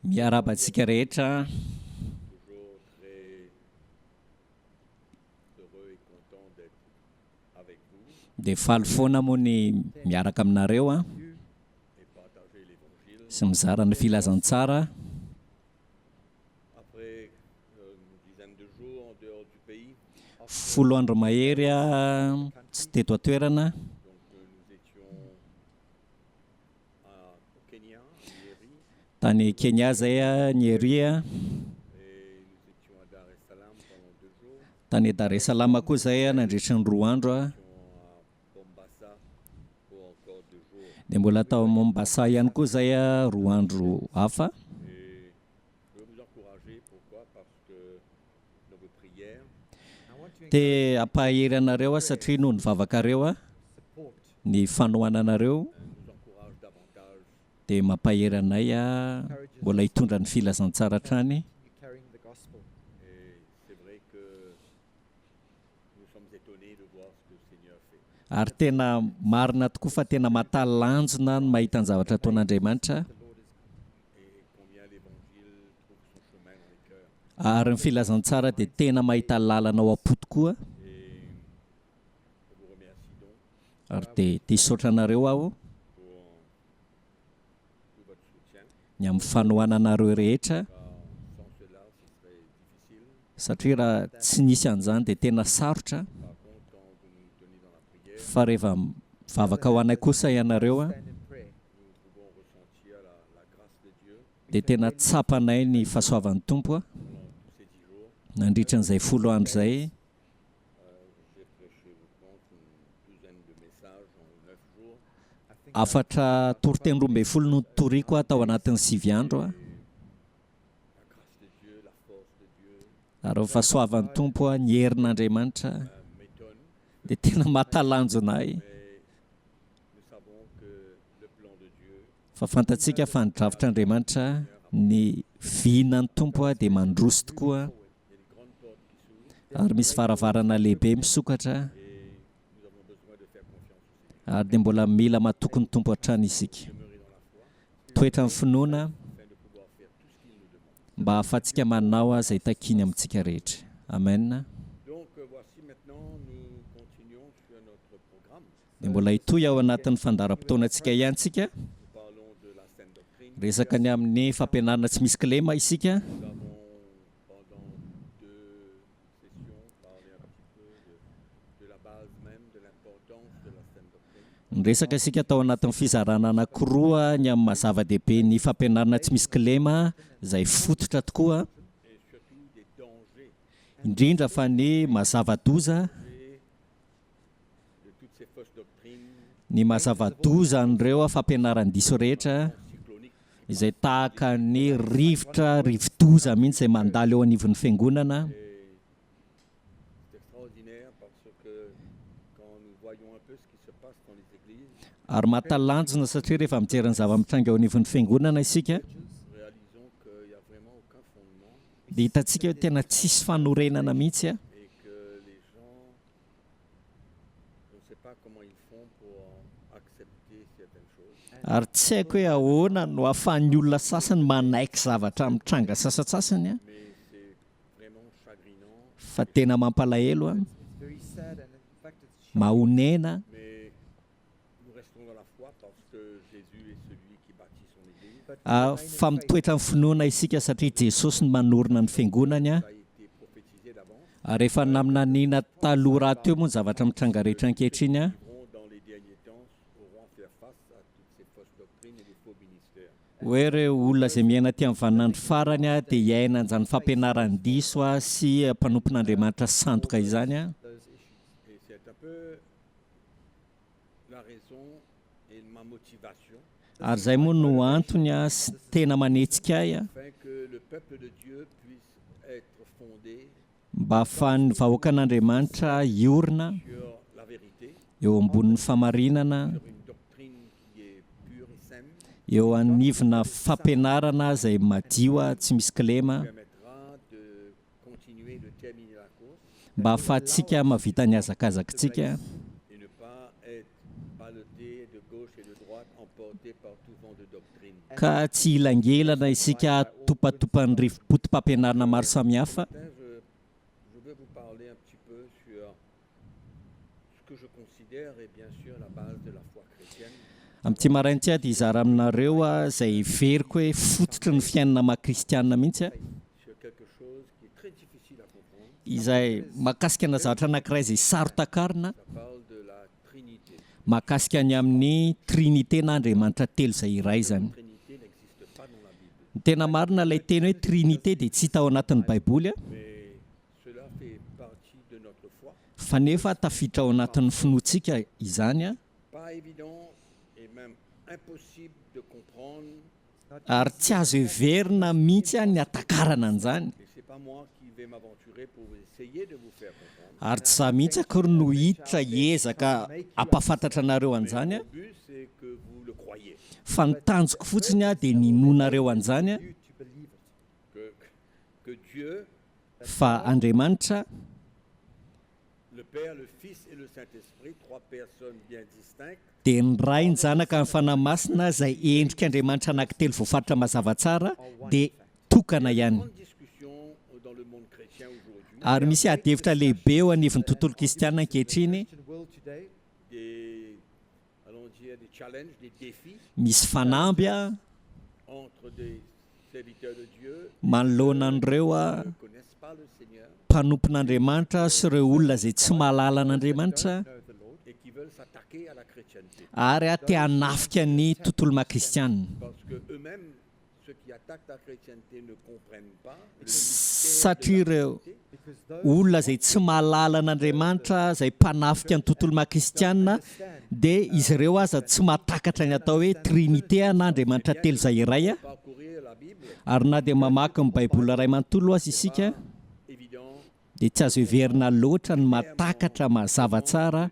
Miarahaba antsika rehetra. Dia faly foana moa ny miaraka aminareo an, sy mizara ny filazantsara. Folo andro mahery tsy teto an-toerana. Tany Kenya zay Nyeri. Tany Dar es Salaam koa zay nandritry ny roa andro. Dia mbola tao Mombasa ihany koa zay roa andro hafa. Te hampahery anareo aho satria noho ny vavakareo ny fanohananareo dia mampahery anay mbola hitondra ny filazantsara hatrany. Ary tena marina tokoa fa tena mahatalanjona ny mahita ny zavatra ataon'Andriamanitra. Ary ny filazantsara dia tena mahita lalana ao am-po tokoa. Ary dia te hisaotra anareo aho ny amin'ny fanohananareo rehetra, satria raha tsy nisy an'izany dia tena sarotra, fa rehefa mivavaka ho anay kosa ianareo dia tena tsapanay ny fahasoavan'ny Tompo nandritra an'izay folo andro izay. Hafatra toriteny 12 no notoriko tao anatin'ny sivy andro. Ary ny fahasoavan'ny Tompo, ny herin'Andriamanitra dia tena mahatalanjona ahy. Fa fantatsika fa ny drafitr'Andriamanitra, ny vinan'ny Tompo dia mandroso tokoa ary misy varavarana lehibe misokatra ary dia mbola mila matoky ny Tompo hatrany isika. Toetra ny finoana mba hahafahantsika manao izay takiany amintsika rehetra. Amen. Dia mbola hitohy ao anatin'ny fandaharam-potoanantsika ihany isika. Resaka ny amin'ny fampianarana tsy misy kilema isika. Niresaka isika tao anatin'ny fizarana anankiroa ny amin'ny maha zava-dehibe ny fampianarana tsy misy kilema izay fototra tokoa, indrindra fa ny maha zava-doza Ny maha zava-doza an'ireo fampianaran-diso rehetra izay tahaka ny rivotra, rivo-doza mihitsy izay mandalo eo anivon'ny fiangonana. Ary mahatalanjona satria rehefa mijery ny zava-mitranga eo anivon'ny fiangonana isika dia hitantsika hoe tena tsisy fanorenana mihitsy. Ary tsy haiko hoe ahoana no ahafahan'ny olona sasany manaiky zavatra mitranga sasantsasany an, fa tena mampalahelo an, mahonena. Fa mitoetra amin'ny finoana isika satria Jesosy no manorina ny fiangonany ary efa naminaniana taloha rahateo moa ny zavatra mitranga rehetra ankehitriny. Hoe ireo olona izay miaina aty amin'ny vaninandro farany dia hiaina an'izany fampianaran-diso sy mpanompon'Andriamanitra sandoka izany. Ary izay moa no antony sy tena manetsika ahy mba hahafahan'ny vahoakan'Andriamanitra hiorina eo ambonin'ny fahamarinana, eo anivona fampianarana izay madio tsy misy kilema. Mba hahafahantsika mahavita ny hazakazakitsika. Ka tsy hilangelana isika topatopan'ny rivo-poto-pampianarana maro samihafa. Amin'ity maraina ity aho dia hizara aminareo izay heveriko hoe fototry ny fiainana maha kristiana mihitsy, izay mahakasika ana zavatra anankiray izay saro-takarina, mahakasika ny amin'ny Trinite na Andriamanitra telo izay iray izany. Ny tena marina ilay teny hoe Trinite dia tsy hita ao anatin'ny Baiboly. Fa nefa tafiditra ao anatin'ny finoantsika izany. Ary tsy azo heverina mihitsy ny hatakarana an'izany. Ary tsy izaho mihitsy akory no hiditra hiezaka hampahafantatra anareo an'izany, fa ny tanjoko fotsiny dia ny hinoanareo an'izany. Fa Andriamanitra. Dia ny Ray, ny Zanaka, ny Fanahy Masina, izay endrik'Andriamanitra anankitelo voafaritra mazava tsara, dia tokana ihany. Ary misy adihevitra lehibe eo anivon'ny tontolo kristiana ankehitriny. Misy fanamby manoloana an'ireo mpanompon'Andriamanitra sy ireo olona izay tsy mahalala an'Andriamanitra ary te hanafika ny tontolo maha kristiana. Satria ireo olona izay tsy mahalala an'Andriamanitra, izay mpanafika ny tontolo maha kristiana, dia izy ireo aza tsy mahatakatra ny atao hoe Trinite na Andriamanitra telo izay iray. Ary na dia mamaky ny Baiboly iray manontolo aza isika, dia tsy azo heverina loatra ny mahatakatra mazava tsara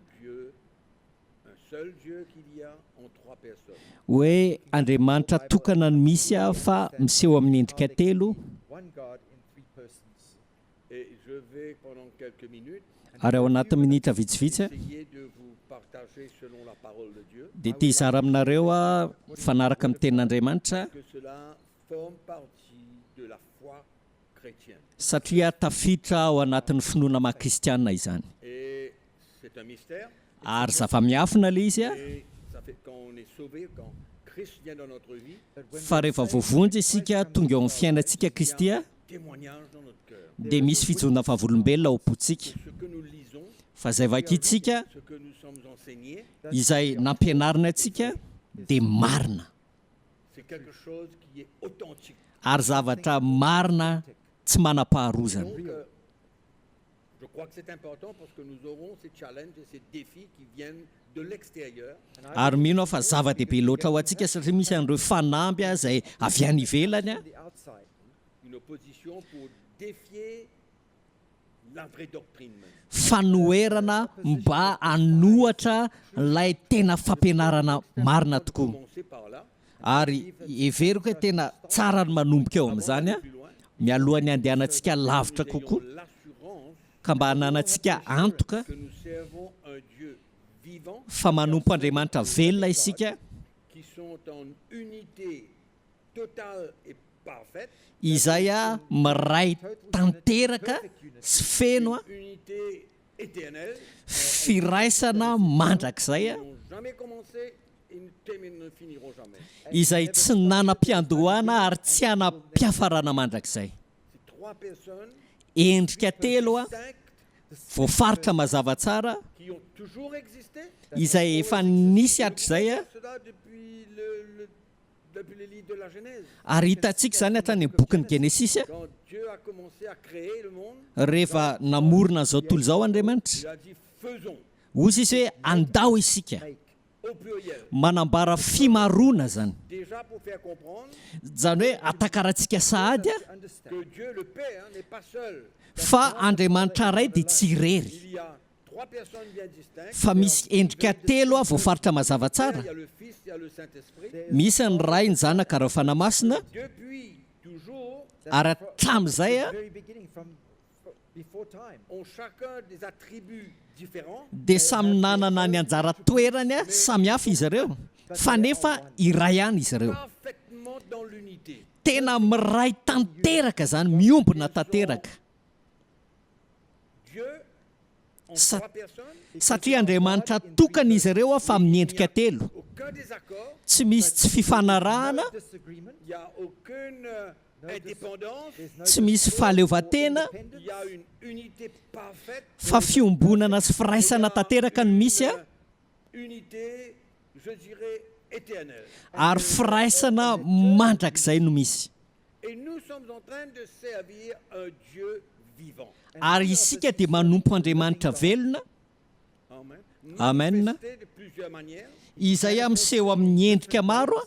Hoe Andriamanitra tokana no misy fa miseho amin'ny endrika telo. Ary ao anatin'ny minitra vitsivitsy dia te hizara aminareo aho mifanaraka amin'ny tenin'Andriamanitra satria tafiditra ao anatin'ny finoana maha kristiana izany. Ary zava-miafina ilay izy fa rehefa voavonjy isika, tonga eo amin'ny fiainantsika Kristy, dia misy fijoroana vavolombelona ao am-pontsika fa izay vakintsika, izay nampianarina antsika dia marina. Ary zavatra marina tsy manam-paharoa izany. Je crois que c'est important parce que nous aurons ces challenges et ces défis qui viennent de l'extérieur. Ary mino aho fa zava-dehibe loatra ho antsika satria misy an'ireo fanamby izay avy any ivelany. Une opposition pour défier la vraie doctrine même. Fanoherana mba hanohatra ilay tena fampianarana marina tokoa. Commencer par là. Ary heveriko hoe tena tsara ny manomboka eo amin'izany mialohan'ny handehanantsika lavitra kokoa, ka mba hananantsika antoka fa manompo Andriamanitra velona isika, izay miray tanteraka sy feno firaisana mandrakizay izay tsy nanam-piandohana ary tsy hanam-piafarana mandrakizay. Endrika telo voafaritra mazava tsara izay efa nisy hatrizay. Ary hitantsika izany hatrany amin'ny bokin'ny Genesisy, rehefa namorona an'izao tontolo izao Andriamanitra, hoy izy hoe, Andao isika. Manambara fimaroana izany. Izany hoe atakarantsika sahady fa Andriamanitra Ray dia tsy irery. Fa misy endrika telo voafaritra mazava tsara, misy ny Ray, ny Zanaka ary ny Fanahy Masina, ary hatramin'izay dia samy nanana ny anjara toerany samy hafa izy ireo, fa nefa iray ihany izy ireo. Unité. Tena miray tanteraka izany, miombona tanteraka. Dieu en Sa- trois personnes, Satria Andriamanitra tokana izy ireo fa amin'ny endrika telo. aucun désaccord, Tsy misy tsy fifanarahana, Disagreement. il n'y a aucune indépendance, There's no tsy misy fahaleovantena, il y a une unité parfaite, fa fiombonana sy firaisana tanteraka no misy a, unité, je dirais, éternelle. ary firaisana mandrakizay no misy. Et nous sommes en train de servir un Dieu vivant. Ary isika dia manompo Andriamanitra velona, Amen. Amen. Manifesté de plusieurs manières. izay miseho amin'ny endrika maro a.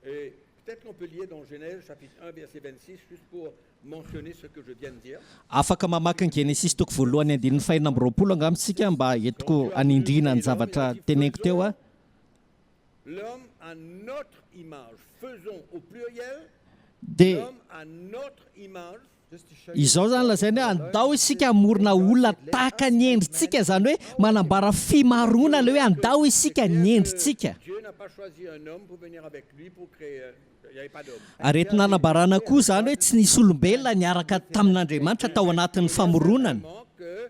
Et peut-être qu'on peut lire dans Genèse chapitre 1 verset 26 juste pour mentionner ce que je viens de dire. Afaka mamaky ny Genesisy toko voalohany andininy faha-26 angamba isika mba entiko anindriana ny zavatra teneniko teo a. L'homme à notre image. Faisons au pluriel Dia l'homme à notre image. Just to show you izao zany lazainy hoe andao isika hamorona olona tahaka ny endritsika, zany hoe manambara fimaroana ilay hoe andao isika ny endritsika. Dieu n'a pas choisi un homme pour venir avec lui pour créer. Il n'y avait pas d'homme. Aretina anambarana koa zany hoe tsy nisy olombelona niaraka tamin'Andriamanitra tao anatin'ny famoronana, Simplement que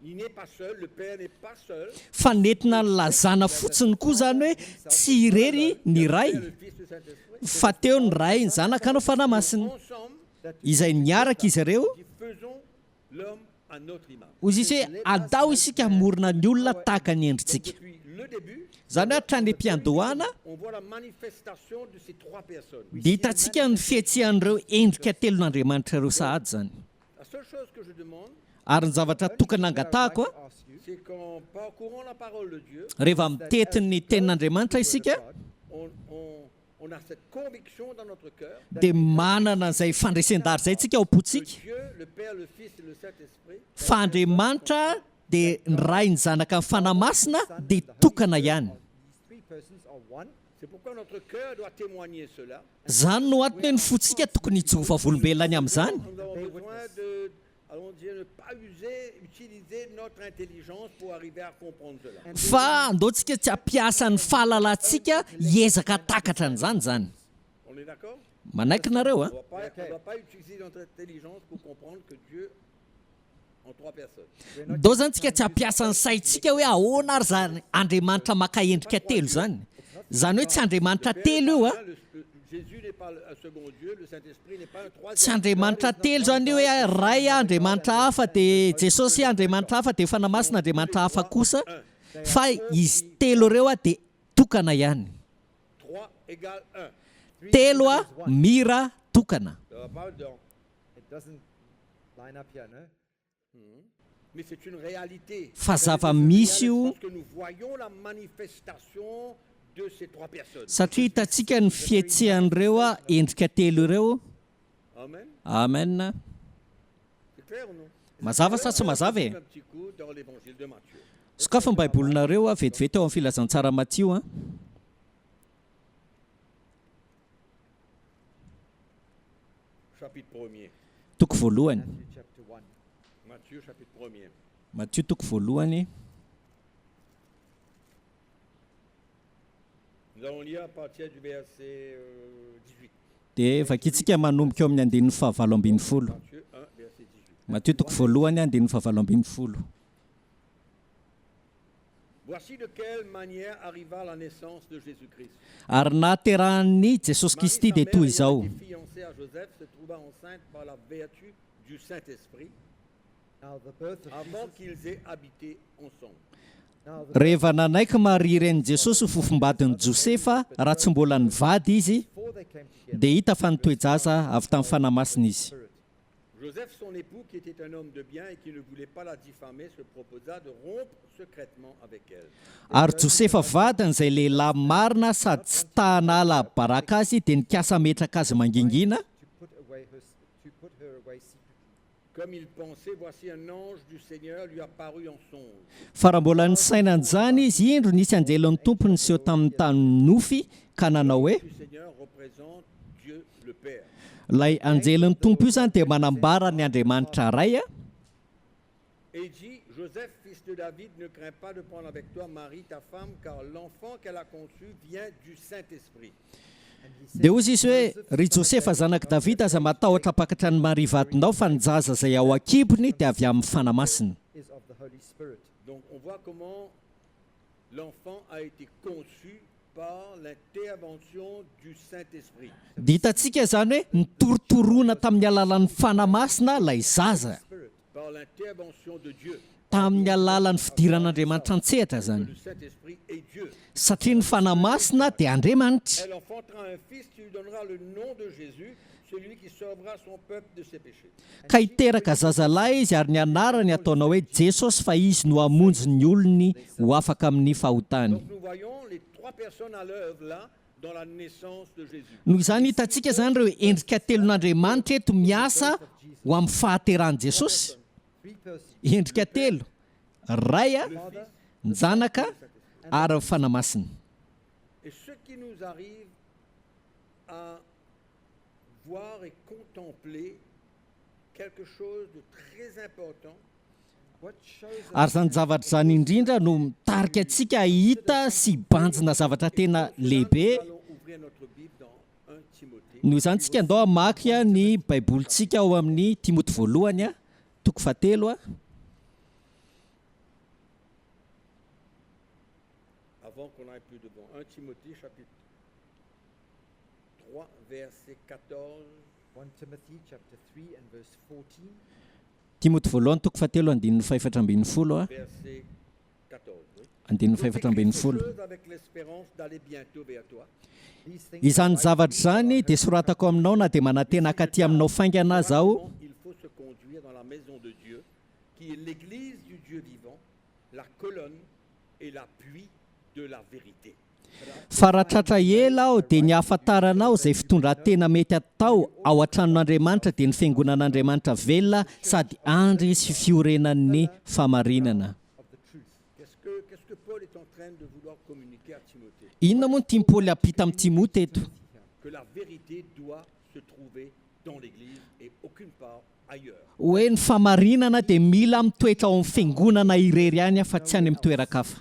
il n'est pas seul, le Père n'est pas seul. fa nentina nilazana fotsiny koa zany hoe tsy irery ny Ray, Le Fils, le Saint-Esprit. fa teo ny Ray, ny Zanaka no Fanahy Masina, Ensemble, izay niaraka izy ireo. dit, faisons l'homme à notre image. Hoy izy hoe andao isika hamorona ny olona tahaka ny endritsika. Depuis le début, Zany hoe hatrany am-piandohana on voit la manifestation de ces trois personnes. dia hitantsika ny fihetsehan'ireo endrika telon'Andriamanitra ireo sahady zany. La seule chose que je demande, Ary ny zavatra tokana angatahako a, ask you c'est qu'en parcourant la parole de Dieu, rehefa mitety ny tenin'Andriamanitra isika on a cette conviction dans notre cœur dia manana izay fandresen-dary izay tsika ao que am-pontsika Dieu, le Père, le Fils et le Saint-Esprit fa Andriamanitra dia ny Ray, ny Zanaka, ny Fanahy Masina dia tokana ihany. these three persons are one. C'est pourquoi notre cœur doit témoigner cela. Zany no antony hoe ny fontsika tokony hijoro vavolombelona any amin'izany. Nous avons besoin de, allons dire, ne pas user, utiliser notre intelligence pour arriver à comprendre cela. Fa andeontsika tsy hampiasa ny fahalalantsika hiezaka takatra an'izany zany. On est d'accord? Manaiky nareo a? On ne va pas utiliser notre intelligence pour comprendre que Dieu en trois personnes. Ndao zany tsika tsy hampiasa ny saintsika hoe ahoana ary zany Andriamanitra maka endrika telo zany. Zany hoe tsy Andriamanitra telo io a. Jésus n'est pas un second Dieu, le Saint-Esprit n'est pas un Tsy troisième. Andriamanitra telo zany io hoe Ray Andriamanitra hafa dia Jesosy Andriamanitra hafa dia Fanahy Masina Andriamanitra hafa kosa, fa izy telo ireo a dia tokana ihany. 3 égale 1. Telo a mira tokana. Ça va pas dedans. It doesn't line up here, no? Mais c'est une réalité. Fa zava-misy io Parce que nous voyons la manifestation de ces trois personnes. satria hitantsika ny fihetsehan'ireo a endrika telo ireo. Amen. Amen. C'est clair ou non? Mazava sa tsy mazava e? Un petit coup dans l'évangile de Matthieu. Sokafy ny baibolinareo a vetivety ao amin'ny filazantsara Matio a. Chapitre 1er. Toko voalohany. Matthew chapter 1. Matthieu chapitre 1er. Matio toko voalohany. Nous allons lire à partir du verset 18. Dia vakitsika manomboka eo amin'ny andininy faha-18. Matthieu 1, verset 18. Matio toko voalohany andininy faha-18. Voici de quelle manière arriva la naissance de Jésus-Christ. Ary nahaterahan'ny Jesosy Marie, Kristy sa dia mère, toy ayant izao. été fiancée à Joseph, se trouva enceinte par la vertu du Saint-Esprit Now the birth of avant Jesus. qu'ils aient habité ensemble. Now the Rehefa nanaiky Maria renin'i Jesosy ho fofombadin'i Josefa raha tsy mbola nivady izy, before they came together, dia hita fa nitoe-jaza avy tamin'ny Fanahy Masina izy. Spirit. Joseph, son époux, qui était un homme de bien et qui ne voulait pas la diffamer, se proposa de rompre secrètement avec elle. Ary Josefa vadiny izay lehilahy marina sady tsy ta-hanala baraka azy dia nikasa hametraka azy mangingina. To put her away secretly. Comme il pensait, voici un ange du Seigneur lui apparut en songe. Fa raha mbola nisaina an'izany izy, indro nisy anjelin'ny Tompo niseho tamin'ny tany nofy ka nanao hoe: Le Seigneur représente Dieu le Père. Ilay anjelin'ny Tompo io zany dia manambara ny Andriamanitra Ray a. Et il dit, Joseph, fils de David, ne crains pas de prendre avec toi Marie, ta femme, car l'enfant qu'elle a conçu vient du Saint-Esprit. Dia hoy izy hoe, Ry Josefa zanak'i Davida, aza matahotra hampakatra an'i Maria vadinao, fa ny jaza izay ao an-kibony dia avy amin'ny Fanahy Masina. Is of the Holy Spirit. Donc on voit comment l'enfant a été conçu par l'intervention du Saint-Esprit. Dia hitantsika izany hoe nitorotoroana tamin'ny alalan'ny Fanahy Masina ilay zaza. Spirit. Par l'intervention de Dieu. Tamin'ny alalan'ny fidiran'Andriamanitra an-tsehatra izany. Le Saint-Esprit est Dieu. Satria ny Fanahy Masina dia Andriamanitra. Elle enfantera un fils, tu lui donneras le nom de Jésus, celui qui sauvera son peuple de ses péchés. Ka hiteraka zazalahy izy ary ny anarany hataonao hoe Jesosy fa izy no hamonjy ny olony ho afaka amin'ny fahotany. Donc nous voyons les trois personnes à l'œuvre là dans la naissance de Jésus. Noho izany hitantsika izany ireo endrika telon'Andriamanitra eto miasa ho amin'ny fahaterahan'i Jesosy. Three persons. Endrika telo, Ray, Le Fils. ny Zanaka ary ny Fanahy Masina. Et ce qui nous arrive à voir et contempler quelque chose de très important, What shows us Ary izany zavatra izany indrindra no mitarika antsika hahita sy hibanjina zavatra tena lehibe. Nous allons ouvrir notre Bible dans 1 Timothée. Noho izany tsika andao hamaky ny Baibolintsika ao amin'ny Timoty voalohany a, toko fahatelo a. Avant qu'on aille plus devant, 1 Timothée chapitre 3 verset 14. 1 Timothy chapter 3 and verse 14. Timoty voalohany toko fahatelo andininy fahefatra ambin'ny folo a. Verset 14. Oui. Andininy Je fahefatra t'écris ambin'ny ces folo. choses avec l'espérance d'aller bientôt vers toi. These things Izany write zavatra izany dia soratako aminao na dia manantena hankaty aminao faingana aza aho. Comment il faut se conduire dans la maison de Dieu, qui est l'église du Dieu vivant, la colonne et l'appui de la vérité. Fa raha tratra ela aho dia ny ahafantaranao izay fitondran-tena mety atao ao an-tranon'Andriamanitra dia ny fiangonan'Andriamanitra velona sady andry sy fiorenan'ny fahamarinana. of the truth. Qu'est-ce que Paul est en train de vouloir communiquer à Timothée? Inona moa no tian'i Paoly hampita amin'i Timoty eto? Que la vérité doit se trouver dans l'église et aucune part ailleurs. Hoe ny fahamarinana dia mila mitoetra ao amin'ny fiangonana irery ihany fa tsy any amin'ny toeran-kafa.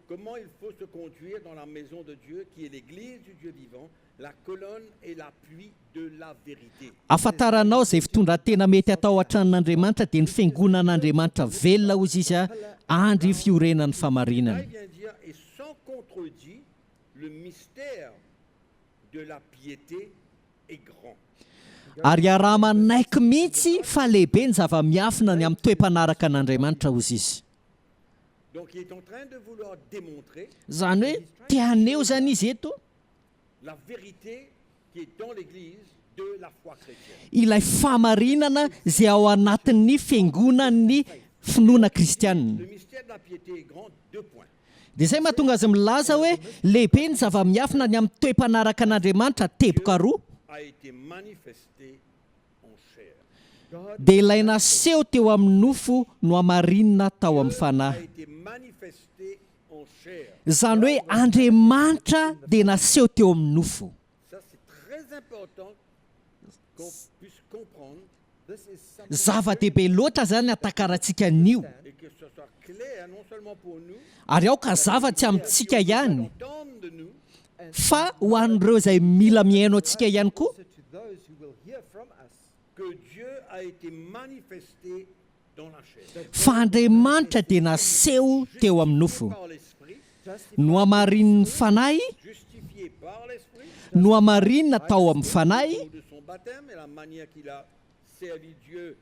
Comment il faut se conduire dans la maison de Dieu, qui est l'église du Dieu vivant, la colonne et l'appui de la vérité. Ahafantaranao izay fitondran-tena mety atao an-tranon'Andriamanitra dia ny fiangonan'Andriamanitra velona hozy izy a, andry fiorenan'ny Là, fahamarinana. il vient dire, et sans contredit, le mystère de la piété est grand. Ary iaraha-manaiky mihitsy fa lehibe ny zava-miafina ny amin'ny toe-panaraka an'Andriamanitra hozy izy. Donc il est en train de vouloir démontrer Izany hoe te haneho izany izy eto la vérité qui est dans l'église de la foi chrétienne. ilay fahamarinana izay ao anatin'ny fiangonan'ny finoana kristianina. Le mystère de la piété est grand, deux points. Dia izay mahatonga azy milaza hoe lehibe ny zava-miafina ny amin'ny toe-panaraka an'Andriamanitra teboka roa. A été manifesté en chair. God Dia ilay naseho teo amin'ny nofo no hamarinina tao amin'ny A fanahy. été manifesté en chair. Izany hoe Andriamanitra dia naseho teo amin'ny nofo. Ça, c'est très important qu'on puisse comprendre this is something Zava-dehibe loatra izany atakarantsika an'io. et que ce soit clair, non seulement pour nous, Ary aoka zava tsy amintsika ihany entendre de nous, fa ho an'ireo izay mila mihaino antsika ihany koa also to those who will hear from us que Dieu a été manifesté dans la chair. fa Andriamanitra dia naseho teo amin'ny nofo. Par l'Esprit, Nohamarinin'ny fanahy, justifié par l'Esprit, nohamarinina tao amin'ny fanahy, de son baptême et la manière qu'il a servi Dieu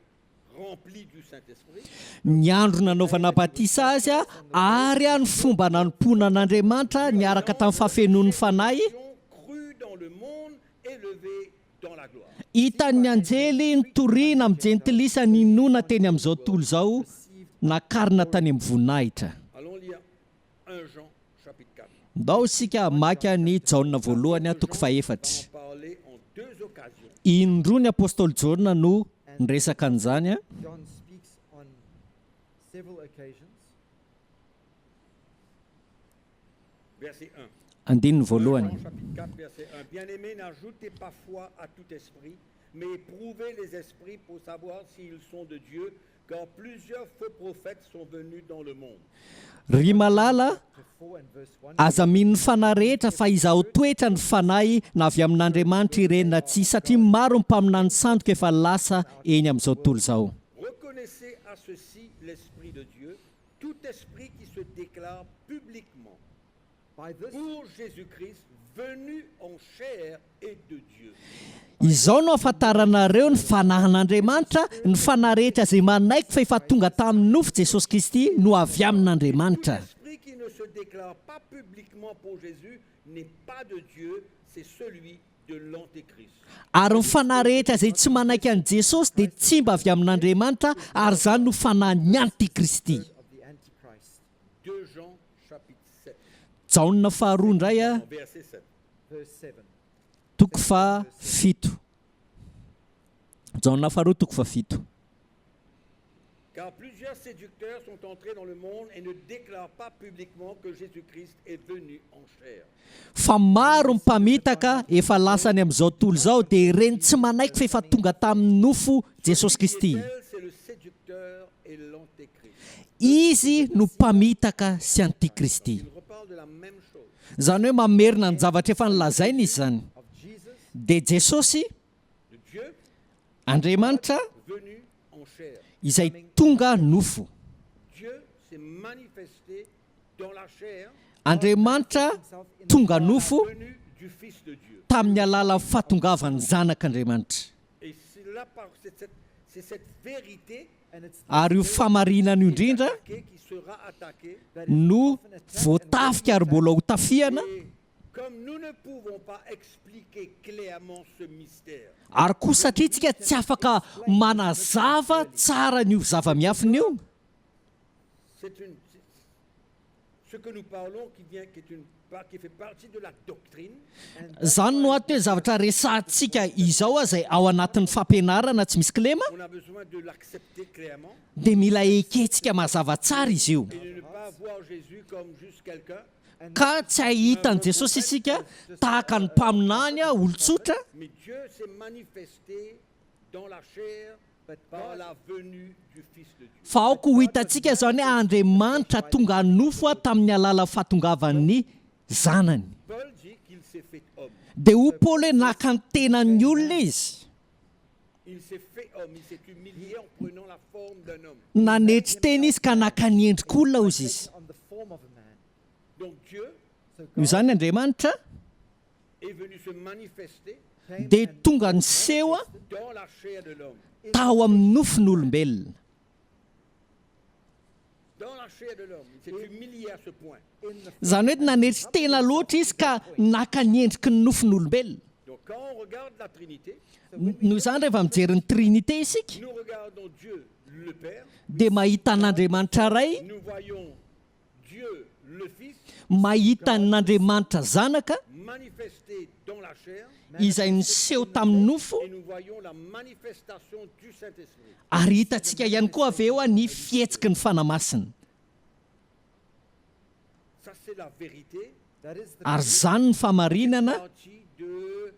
rempli du Saint-Esprit, ny andro nanaovana batisa azy a, ary a ny fomba nanompoana an'Andriamanitra niaraka tamin'ny fahafenoan'ny fanahy, cru dans le monde, élevé dans la gloire. hitan'ny anjely nitoriana amin'ny jentilisa ninoana teny amin'izao tontolo izao, nakarina tany amin'ny voninahitra. Allons lire 1 Jean chapitre 4. Ndao isika hamaky ny Jaona voalohany a, toko fahefatra. On parlait en deux occasions. Indroa ny apôstôly Jaona no niresaka an'izany a. John speaks on several occasions. Verset 1. Andininy 1 voalohany. Jean chapitre 4, verset 1. Bien-aimés, n'ajoutez pas foi à tout esprit, mais éprouvez les esprits pour savoir s'ils sont de Dieu, Car plusieurs faux prophètes sont venus dans le monde. Ry malala, Chapter 4 and verse 1. aza mino ny fanahy rehetra fa izaho toetra ny fanahy na avy amin'Andriamanitra ireny na tsia, satria maro ny mpaminany sandoka efa lasa eny amin'izao tontolo izao. Reconnaissez à ceci l'Esprit de Dieu, tout esprit qui se déclare publiquement By this pour Jésus-Christ venu en chair est de Dieu. Izao no ahafantaranareo ny fanahin'Andriamanitra, ny fanahy rehetra izay manaiky fa efa tonga tamin'ny nofo Jesosy Kristy no avy Tout amin'Andriamanitra. esprit qui ne se déclare pas publiquement pour Jésus n'est pas de Dieu, c'est celui de l'Antéchrist. Ary ny fanahy rehetra izay tsy manaiky an'i Jesosy dia tsy mba avy amin'Andriamanitra, ary izany no fanahin'ny Antikristy. of the Antichrist. 2 Jean chapitre 7, Jaona faharoa indray a, verset 7. Verse 7. toko fahafito. Jaona faharoa toko fahafito. Car plusieurs séducteurs sont entrés dans le monde et ne déclarent pas publiquement que Jésus-Christ est venu en chair. Fa maro ny mpamitaka efa lasa any amin'izao tontolo izao dia ireny tsy manaiky fa efa tonga tamin'ny nofo Jesosy Kristy. Tel, c'est le séducteur et l'antéchrist. Izy no mpamitaka sy antikristy. Il reparle de la même chose. Izany hoe mamerina ny zavatra efa nolazaina izy izany. Of Jesus Dia Jesosy, De Dieu Andriamanitra, venu en chair. izay tonga nofo. Dieu s'est manifesté dans la chair, Andriamanitra tonga nofo venu du Fils de Dieu. tamin'ny alalan'ny fahatongavan'ny zanak'Andriamanitra. Et c'est là par c'est cette, c'est cette vérité and it's Ary io famarinana io indrindra attaquée qui sera attaquée. that is no often attacked and voatafika ary mbola ho tafiana. Et comme nous ne pouvons pas expliquer clairement ce mystère, Ary koa satria tsika tsy afaka manazava tsara ny zava-miafina io, c'est une c'est- ce que nous parlons qui vient qui est une part- qui fait partie de la doctrine, zany no ato hoe zavatra resahantsika izao a izay ao anatin'ny fampianarana tsy misy kilema, on a besoin de l'accepter clairement dia mila ekentsika mazava tsara izy io. et de ne pas voir Jésus comme juste quelqu'un, Ka tsy hahita an'i Jesosy isika tahaka ny mpaminany a, olon-tsotra, mais Dieu s'est manifesté dans la chair par la venue du Fils de Dieu. fa aoka ho hitantsika izany hoe Andriamanitra tonga nofo a tamin'ny alalan'ny fahatongavan'ny zanany. Paul dit qu'il s'est fait homme. Dia hoy Paoly hoe naka ny tenan'ny olona izy. Il s'est fait homme, il s'est humilié en prenant la forme d'un homme. Nanetry tena izy ka naka ny endrik'olona hozy izy. on the form of a man. Donc Dieu So Noho God izany Andriamanitra est venu se manifester came dia and tonga niseho a dans la chair de l'homme. tao amin'ny nofon'olombelona. Dans la chair de l'homme. Il s'est humilié à ce point. in the Izany hoe nanetry tena loatra izy ka naka ny endriky ny nofon'olombelona. Donc quand on regarde la Trinité, Noho izany rehefa mijery ny Trinité isika nous regardons Dieu le Père, dia mahita an'Andriamanitra Ray, nous voyons Dieu le Fils mahita an'Andriamanitra Zanaka manifesté dans la chair izay niseho tamin'ny nofo et nous voyons la manifestation du Saint-Esprit. ary hitantsika ihany koa avy eo a ny fihetsiky ny Fanahy Masina. Ça c'est la vérité, that is the Ary izany ny famarinana partie de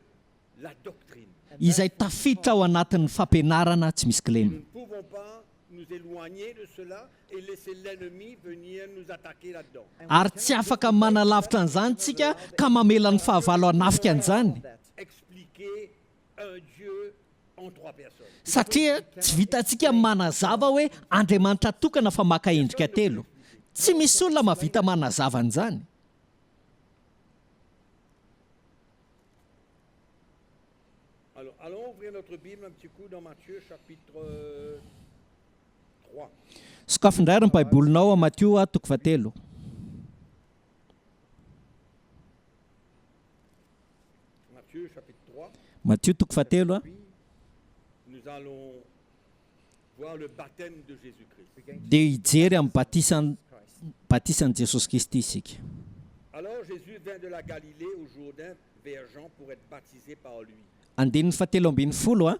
la doctrine. izay tafiditra ao anatin'ny fampianarana tsy misy Nous kilema. ne pouvons pas nous éloigner de cela et laisser l'ennemi venir nous attaquer là-dedans. Ary tsy afaka manalavitra an'izany tsika ka mamela ny fahavalo hanafika an'izany. that. Expliquer un Dieu en trois personnes. Satria tsy vitantsika manazava hoe Andriamanitra tokana fa maka endrika telo. Tsy misy olona mahavita manazava an'izany. Alors, allons ouvrir notre Bible un petit coup dans Matthieu chapitre 3. Sokafy indray ary ny Baibolinao a Matio a toko fahatelo. Matthieu chapitre 3. Matio toko fahatelo a Puis, nous allons voir le baptême de Jésus-Christ. We're going to dia hijery amin'ny batisan Christ. batisan'i Jesosy Kristy isika. Alors Jésus vint de la Galilée au Jourdain vers Jean pour être baptisé par lui. Andininy fahatelo ambin'ny folo a.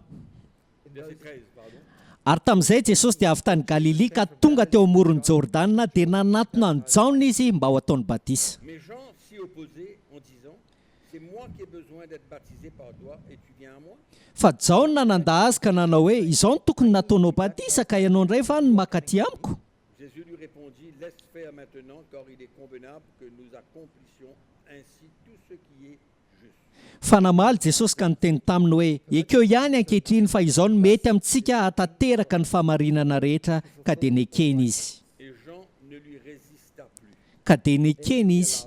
In Verset those 13, pardon. Ary tamin'izay Jesosy dia avy tany Galilia ka tonga teo amoron'i Jordana dia nanatona an'i Jaona izy mba ho ataony batisa. Mais Jean s'y opposait en disant, C'est moi qui ai besoin d'être baptisé par toi et tu viens à moi. Fa Jaona nandà azy ka nanao hoe, Izao no tokony nataonao batisa, ka ianao indray va no mankaty amiko? Jésus lui répondit, Laisse faire maintenant, car il est convenable que nous accomplissions ainsi tout ce qui est juste. Fa namaly Jesosy ka niteny taminy hoe, Ekeo ihany ankehitriny fa izao no mety amintsika hahatanteraka ny fahamarinana rehetra, ka dia nekeny izy. Et Jean ne lui résista plus. Ka dia nekeny izy.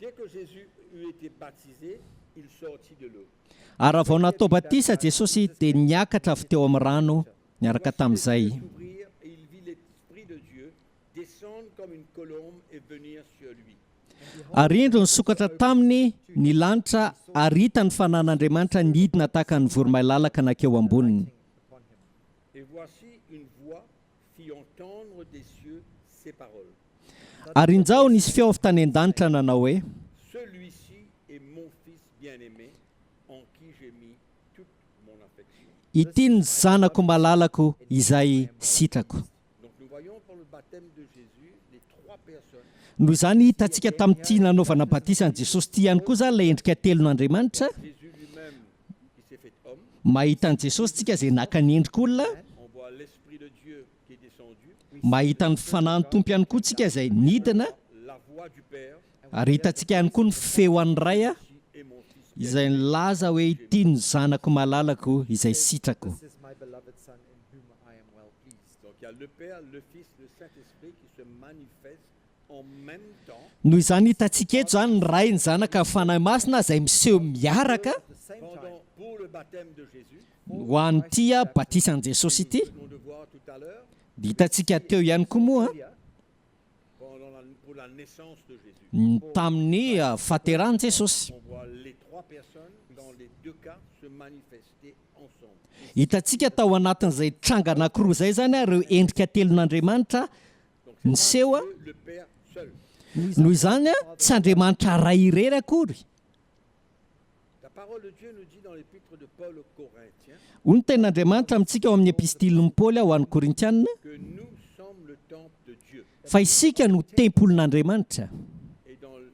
Dès que Jésus eut été baptisé, il sortit de l'eau. Ary raha vao natao batisa Jesosy dia niakatra avy teo amin'ny rano niaraka Voici les tamin'izay. cieux s'ouvrirent et il vit l'Esprit de Dieu descendre comme une colombe et venir sur lui. Ary indro nisokatra taminy ny lanitra ary hita ny fanan'Andriamanitra nidina tahaka ny voromailala ka nankeo amboniny. Upon him. Et voici une voix fit entendre des cieux ces paroles. Ary injao nisy feo avy tany an-danitra nanao hoe. Celui-ci est mon fils bien-aimé, en qui j'ai mis toute mon affection. Ity ny zanako malalako izay sitrako. Donc nous voyons par le baptême de Jésus les trois personnes Noho izany hitantsika tamin'ity nanaovana batisa an'i Jesosy ity ihany koa izany ilay endrika telon'Andriamanitra. Jésus lui-même qui s'est fait homme, Mahita an'i Jesosy tsika izay naka ny endrik'olona. on voit l'Esprit de Dieu qui est descendu, Mahita ny Fanahin'ny Tompo ihany koa tsika izay nidina. la voix du Père Ary hitantsika ihany koa ny feo an'ny Ray qui est mon fils izay nilaza hoe ity ny zanako malalako izay sitrako. This is my beloved son in whom I am well pleased. Donc il y a le Père, le Fils, le Saint-Esprit qui se manifestent en même temps Noho izany hitantsika eto izany ny Ray, ny Zanaka, ny Fanahy Masina izay miseho miaraka At the same time, pendant pour le baptême de Jésus. ho an'ity batisan'i Jesosy ity. Nous venons de voir tout à l'heure Dia hitantsika teo ihany koa moa earlier, pendant la, pour la naissance de Jésus. ny tamin'ny fahaterahan'i Jesosy. On voit les trois personnes dans les deux cas se manifester ensemble. Hitantsika tao anatin'izay tranga anankiroa izay izany ireo endrika telon'Andriamanitra Donc c'est niseho. pas Dieu, le Père seul. Noho izany tsy Andriamanitra Ray irery akory. La parole de Dieu nous dit dans l'épître de Paul aux Corinthiens Hoy ny tenin'Andriamanitra amintsika ao amin'ny epistilin'i Paoly ho an'ny Korintianina que nous sommes le temple de Dieu. fa isika no tempolin'Andriamanitra. Et dans le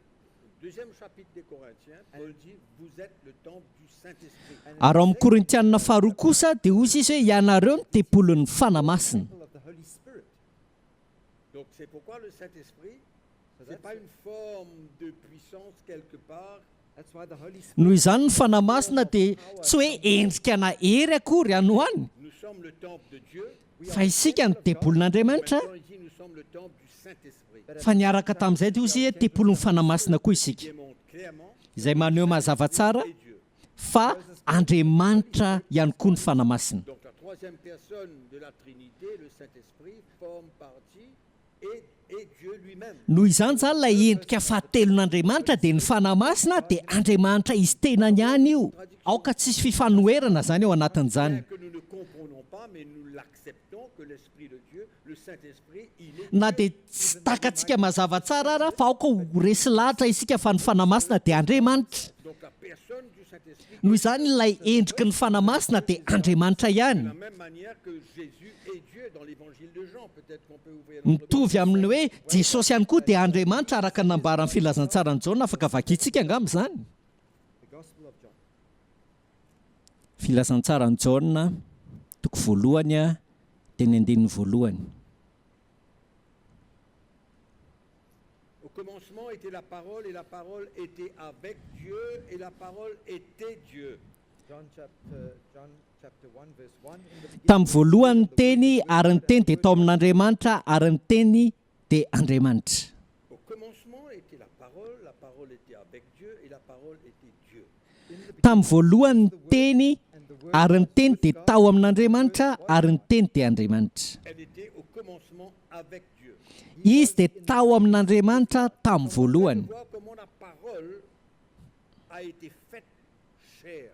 deuxième chapitre des Corinthiens, Paul dit Vous êtes le temple du Saint-Esprit. Ary ao amin'ny Korintianina faharoa kosa dia hoy izy hoe ianareo no tempolin'ny Fanahy Masina. temple of the Holy Spirit. Donc c'est pourquoi le Saint-Esprit, So ce n'est that's, pas une forme de puissance quelque part that's why the Holy Spirit Noho izany ny Fanahy Masina dia tsy hoe endrika na hery akory any ho any Nous sommes le temple de Dieu. fa isika no tempolin'Andriamanitra. En même temps, il dit nous sommes le temple du Saint-Esprit. Fa niaraka tamin'izay dia hoy izy hoe tempolin'ny Fanahy Masina koa isika, Démontre clairement izay maneho mazava tsara est Dieu. fa Andriamanitra ihany koa ny Fanahy Masina. Donc la troisième personne de la Trinité, le Saint-Esprit, forme partie et est Dieu lui-même. Noho izany izany ilay endrika fahatelon'Andriamanitra dia ny Fanahy Masina dia Andriamanitra izy tenany ihany io. Aoka tsisy fifanoherana izany ao anatin'izany. Bien que nous ne comprenons pas, mais nous l'acceptons que l'Esprit de Dieu, le Saint-Esprit, il est Na Dieu. dia tsy takatsika mazava tsara ara fa aoka ho resy lahatra isika fa ny Fanahy Masina dia Andriamanitra. Donc la personne du Saint-Esprit, Noho izany ilay endriky ny Fanahy Masina dia Andriamanitra de ihany. la même manière que Jésus est Dieu dans l'évangile de Jean, peut-être qu'on peut ouvrir notre Mitovy amin'ny hoe Jesosy ihany koa dia Andriamanitra araka ny nambaran'ny filazantsaran'i Jaona, afaka vakintsika angamba izany. the Gospel of John. Filazantsaran'i Jaona, toko voalohany, teny andininy voalohany. Au commencement était la parole et la parole était avec Dieu et la parole était Dieu. John chapter, John chapter 1 verse 1. In the beginning Tamin'ny voalohany ny teny ary ny teny dia tao amin'Andriamanitra ary ny teny dia Andriamanitra. Au commencement était la parole, la parole était avec Dieu et la parole était Dieu. Tamin'ny voalohany ny teny ary ny teny dia tao amin'Andriamanitra ary ny teny dia Andriamanitra. Elle était au commencement avec Dieu. Izy dia tao amin'Andriamanitra tamin'ny voalohany. Voir comment la parole a été faite chair.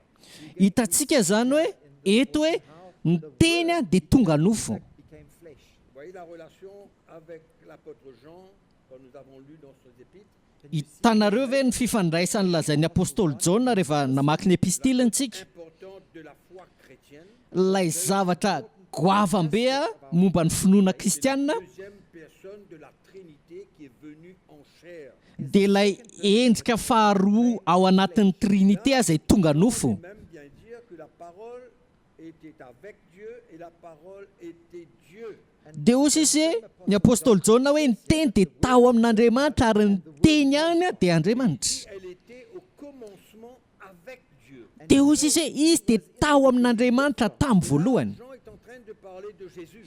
Hitantsika izany hoe eto hoe ny teny dia tonga nofo. became flesh. Vous voyez la relation avec l'apôtre Jean quand nous avons lu dans ses épîtres. Hitanareo ve ny fifandraisan'ny lazain'ny apôstôly Jaona rehefa namaky ny epistiliny tsika? Importante de la foi chrétienne. Ilay zavatra goavambe momba ny finoana kristianina Deuxième personne de la Trinité qui est venue en chair. Dia ilay endrika faharoa ao anatin'ny Trinite izay tonga nofo. Même vient dire que la parole était avec Dieu et la parole était Dieu. Dia hoy izy hoe, ny apostoly Jaona hoe ny teny dia tao amin'Andriamanitra ary ny teny ihany dia Andriamanitra. Elle était au commencement avec Dieu. Dia hoy izy hoe izy dia tao amin'Andriamanitra tamin'ny voalohany. Jean est en train de parler de Jésus.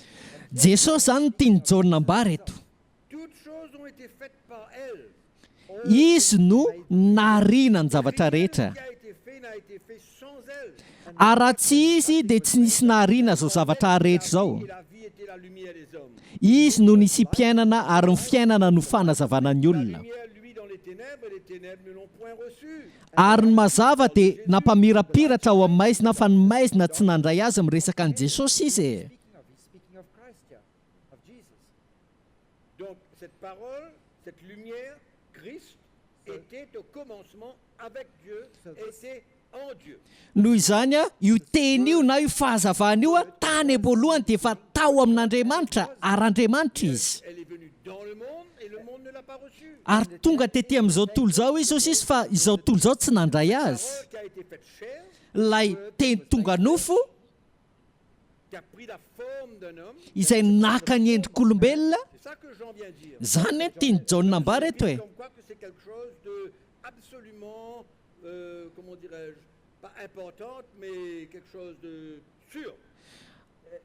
Jesosy izany no tian'i Jaona ambara eto. Toutes choses ont été faites par elle. Izy no nahariana ny zavatra rehetra. Rien qui a été fait n'a été fait sans elle. Ary raha tsy izy dia tsy nisy nahariana izao zavatra rehetra izao. Et la vie était la lumière des hommes. Izy no nisiam-piainana ary ny fiainana no fanazavana ny La olona. lumière luit dans les ténèbres et les ténèbres ne l'ont point reçue. Ary ny mazava dia nampamirapiratra ao amin'ny maizina fa ny maizina tsy nandray azy. Miresaka an'i Jesosy izy e. Speaking of, he's speaking of Christ here, of Jesus. Donc cette parole, cette lumière, Christ, était au commencement avec Dieu, était en Dieu. Noho izany, io teny io na io fahazavana io tany am-boalohany dia efa tao amin'Andriamanitra ary Andriamanitra izy. Elle est venue dans le monde et le monde ne l'a pas reçue. Ary tonga tety amin'izao tontolo izao izy, hoy izy, fa izao tontolo izao tsy nandray azy. Parole qui a été faite chair, Ilay teny tonga nofo qui a pris la forme d'un homme, izay naka ny endrik'olombelona, c'est ça que Jean vient dire. izany no tian'i Jaona ambara eto e. Comme quoi que c'est quelque chose de absolument, comment dirais-je, pas importante, mais quelque chose de sûr.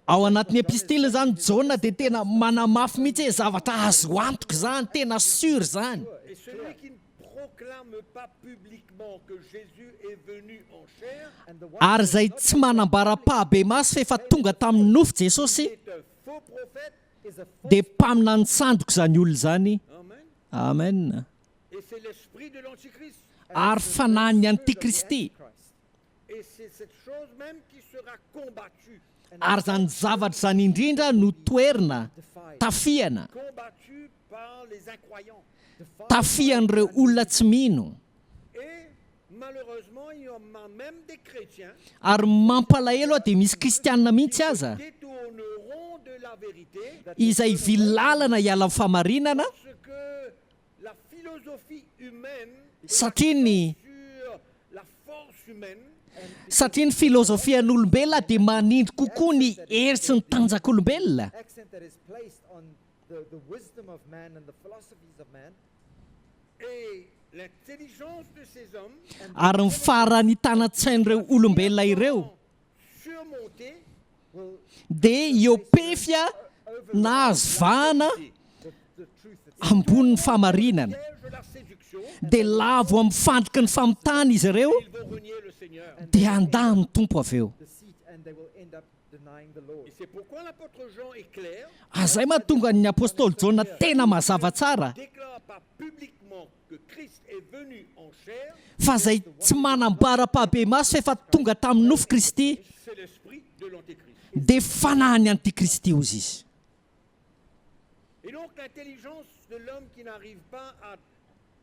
Ao anatin'ny epistily izany Jaona dia tena manamafy mihitsy hoe zavatra azo antoka izany, tena sûr izany. Et celui qui ne proclame pas publiquement que Jésus est venu en chair And the one Ary izay tsy manambara ampahibemaso fa efa tonga tamin'ny nofo Jesosy est un faux prophète. is a false dia mpaminany sandoka izany olona izany. Amen. Amen. Et c'est l'esprit de l'Antichrist. Ary fanahin'ny antikristy. Christ. Et c'est cette chose même qui sera combattue. Ary izany zavatra izany indrindra no toerina, Defied. tafihana, Combattue par les incroyants. Defied. tafihan'ireo olona tsy mino. Et malheureusement, il y en a même des chrétiens Ary mampalahelo aho dia misy kristianina mihitsy aza détourneront de la vérité izay vilalana hiala amin'ny fahamarinana parce que la philosophie humaine satria ny sur la force humaine satria ny filozofian'olombelona dia manindry kokoa ny hery sy ny tanjak'olombelona. Accent that is placed on the wisdom of man and the philosophies of man et l'intelligence de ces hommes Ary ny faharanitanan-tsain'ireo olombelona ireo surmonter will dia eo pefy a nahazo vahana the truth itself. ambonin'ny fahamarinana. piège de la séduction, Dia lavo amin'ny fandriky ny famitana izy ireo ils vont renier le Seigneur. dia handà ny Tompo avy eo. Deceit, and they will end up denying the Lord. Et c'est pourquoi l'apôtre Jean est clair, Azay mahatonga ny apostoly Jaona tena mazava tsara déclare pas publiquement que Christ est venu en chair, fa izay tsy manambara-pahibemaso fa efa tonga tamin'ny nofo Kristy c'est l'esprit de l'Antéchrist. dia fanahin'ny antikristy hozy izy. Et donc l'intelligence de l'homme qui n'arrive pas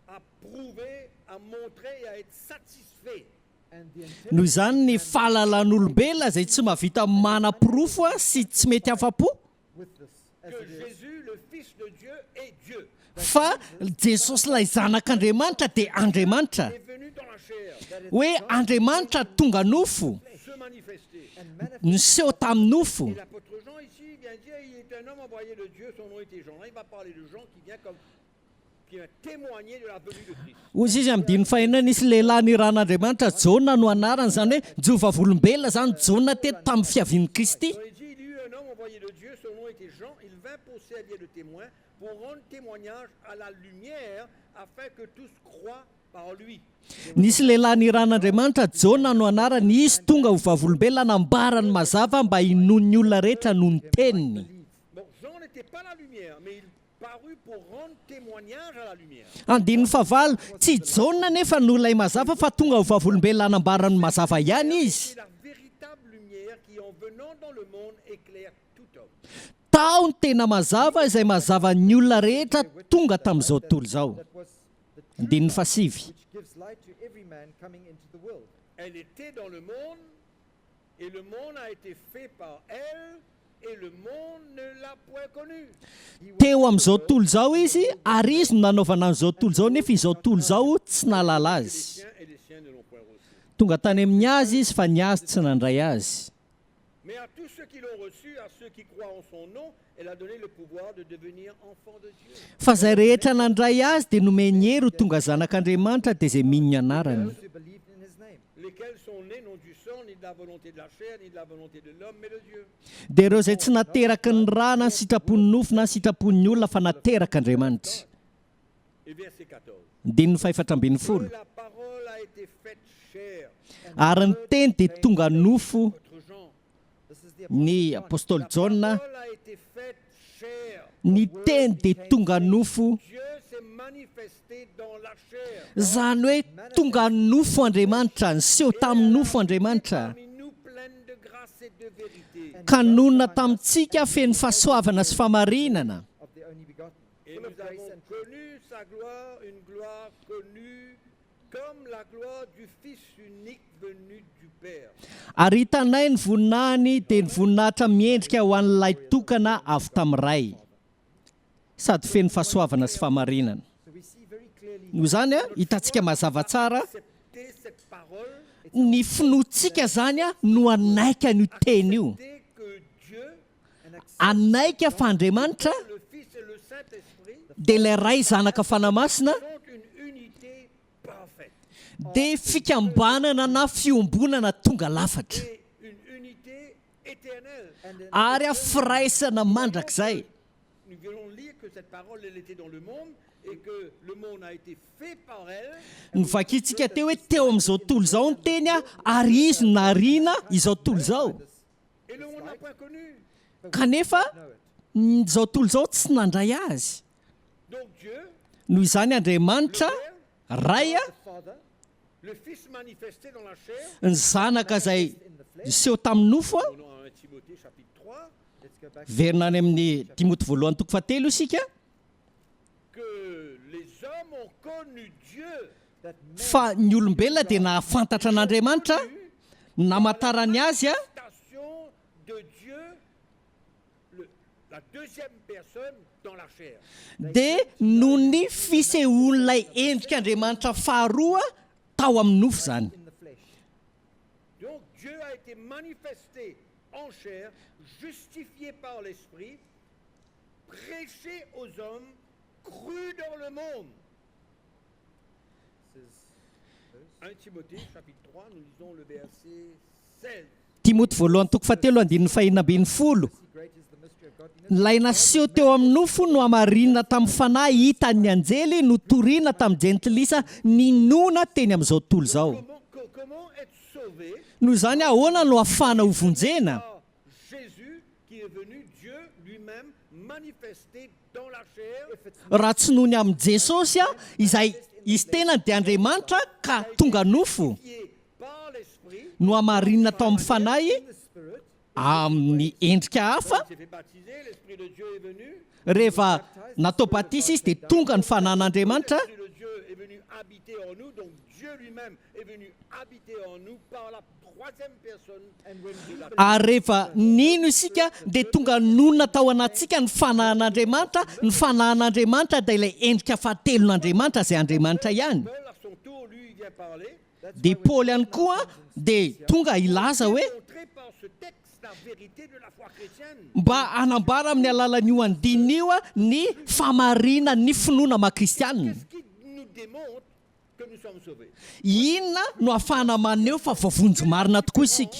à prouver, à montrer et à être satisfait And the Noho izany ny fahalalan'olombelona izay tsy mahavita manaporofo a sy tsy mety afa-po with this as que it is, Jésus, le Fils de Dieu, est Dieu, fa Jesosy ilay zanak'Andriamanitra dia Andriamanitra. est venu dans la chair, Hoe Andriamanitra tonga nofo, se manifester. and manifest niseho tamin'ny nofo. Et l'apôtre Jean ici vient dire, il est un homme envoyé de Dieu, son nom était Jean. Là, il va parler de Jean qui vient comme qui vient témoigner de la venue de Christ. Hoy izy amin'ny diny fahenina nisy lehilahy niran'Andriamanitra Jaona no anarany, izany hoe jova volombelona izany Jaona teto tamin'ny fiavian'i Kristy. Donc, il dit, il y eut un homme envoyé de Dieu, son nom était Jean, il vint pour servir de témoin, pour rendre témoignage à la lumière, afin que tous croient par lui. Nisy lehilahy niran'Andriamanitra Jaona no anarany, izy tonga ho vavolombelona nambarany mazava mba hinoan'ny olona rehetra noho ny teniny. Bon, Jean n'était pas la lumière, mais il parut pour rendre témoignage à la lumière. Andininy fahavalo, tsy Jaona nefa no ilay mazava fa tonga ho vavolombelona nambarany mazava ihany izy. C'est la véritable lumière qui, en venant dans le monde, éclaire tout homme. Tao ny tena mazava izay mazava ny olona rehetra tonga tamin'izao tontolo izao. that was the true Andininy light, fahasivy. which gives light to every man coming into the world. Elle était dans le monde, et le monde a été fait par elle, et le monde ne l'a point connu. Teo amin'izao tontolo izao izy ary izy no nanaovana an'izao tontolo izao nefa izao tontolo izao tsy nahalala Les azy. siens et les siens ne l'ont point reçu. Tonga tany amin'ny azy izy fa ny azy tsy nandray azy. Mais à tous ceux qui l'ont reçu, à ceux qui croient en son nom, elle a donné le pouvoir de devenir enfants de Dieu. Fa izay rehetra nandray azy dia nomeny hery ho tonga zanak'Andriamanitra dia izay mino ny anarany. Those who believed in his name. Lesquels sont nés non du sang, ni de la volonté de la chair, ni de la volonté de l'homme, mais de Dieu. Dia ireo izay tsy nateraky ny rà na ny sitrapon'ny nofo na ny sitrapon'ny olona fa naterak'Andriamanitra. Et verset 14. Andininy fahefatra ambin'ny folo. Et la parole a été faite chair. Ary ny teny dia tonga nofo Autre Jean. This is the ny Apostle apostoly John. Jaona. La parole a été faite chair. Ny teny dia tonga nofo. Dieu s'est manifesté dans la chair. Izany hoe tonga nofo Andriamanitra, niseho tamin'ny nofo Andriamanitra. Parmi nous pleine de grâce et de vérité. Ka nonina tamintsika feno fahasoavana sy famarinana. Of the only begotten, Et full nous of grace avons and truth. connu sa gloire, une gloire connue comme la gloire du Fils unique venu du Père. Ary hitanay ny voninahiny dia ny voninahitra miendrika ho an'ilay tokana avy tamin'ny Ray. Sady feno fahasoavana sy famarinana. So we see very clearly Noho izany a, hitantsika mazava tsara Accepter cette parole, ny finoantsika zany a no anaika an'io teny io. accepter que Dieu, and accept Anaika fa Andriamanitra le Fils et le Saint-Esprit dia ilay Ray zanaka fanamasina sont une unité parfaite dia fikambanana na fiombonana tonga lafatra et une unité éternelle. and an ary a firaisana mandrakizay. Nous venons de lire que cette parole, elle était dans le monde et que le monde a été fait par elle. Novakintsika teo hoe teo amin'izao tontolo izao ny teny a ary izy no nariana izao tontolo izao. Et le monde n'a point connu. Kanefa know it. izao tontolo izao tsy nandray azy. Donc Dieu, Noho izany Andriamanitra Ray a The Father le Fils manifesté dans la chair, ny zanaka izay niseho tamin'ny nofo a on a 1 Timothée chapitre 3, Let's go back. verina any amin'ny Timoty voalohany toko fahatelo isika que les hommes ont connu Dieu That man fa ny olombelona dia nahafantatra an'Andriamanitra namantarany azy a station de Dieu, le- la deuxième personne dans la chair. dia noho ny fisehoan'ilay endrik'Andriamanitra faharoa tao amin'ny nofo zany. in the flesh. Donc Dieu a été manifesté en chair, justifié par l'Esprit, prêché aux hommes, cru dans le monde. This is verse 1 Timothée chapitre 3, nous lisons le verset 16. Timoty voalohany toko fahatelo andininy fahenina ambin'ny folo. See, great is the mystery of godliness. Ilay naseho teo amin'ny nofo no hamarinina tamin'ny fanahy hitan'ny anjely notorina tamin'ny jentilisa ninoana teny amin'izao tontolo izao. Comment, co- comment être sauvé Noho izany ahoana no ahafahana ho vonjena? par Jésus qui est venu, Dieu lui-même, manifesté dans la chair, If it's Raha tsy noho ny amin'i Jesosy a, izay izy tenany dia Andriamanitra ka tonga nofo qui est par l'Esprit, no hamarinina tao amin'ny fanahy in the Spirit, amin'ny endrika hafa il s'est fait baptiser, l'Esprit de Dieu est venu, rehefa natao batisa izy dia tonga ny fanan'Andriamanitra L'Esprit de Dieu est venu habiter en nous, donc Dieu lui-même est venu habiter en nous par la troisième personne de la ary rehefa nino isika dia tonga nonina tao anatintsika ny fanahin'Andriamanitra ny fanahin'Andriamanitra dia ilay endrika fahatelon'Andriamanitra izay Andriamanitra ihany Paul, à son tour, lui, il vient parler, dia Paoly ihany koa dia tonga hilaza hoe montrer par ce texte la vérité de la foi chrétienne. mba hanambara amin'ny alalan'io andininy io a ny famarinan'ny finoana maha kristianina Qu'est-ce qui nous démontre que nous sommes sauvés? Inona no ahafahana maneho fa voavonjy marina tokoa isika?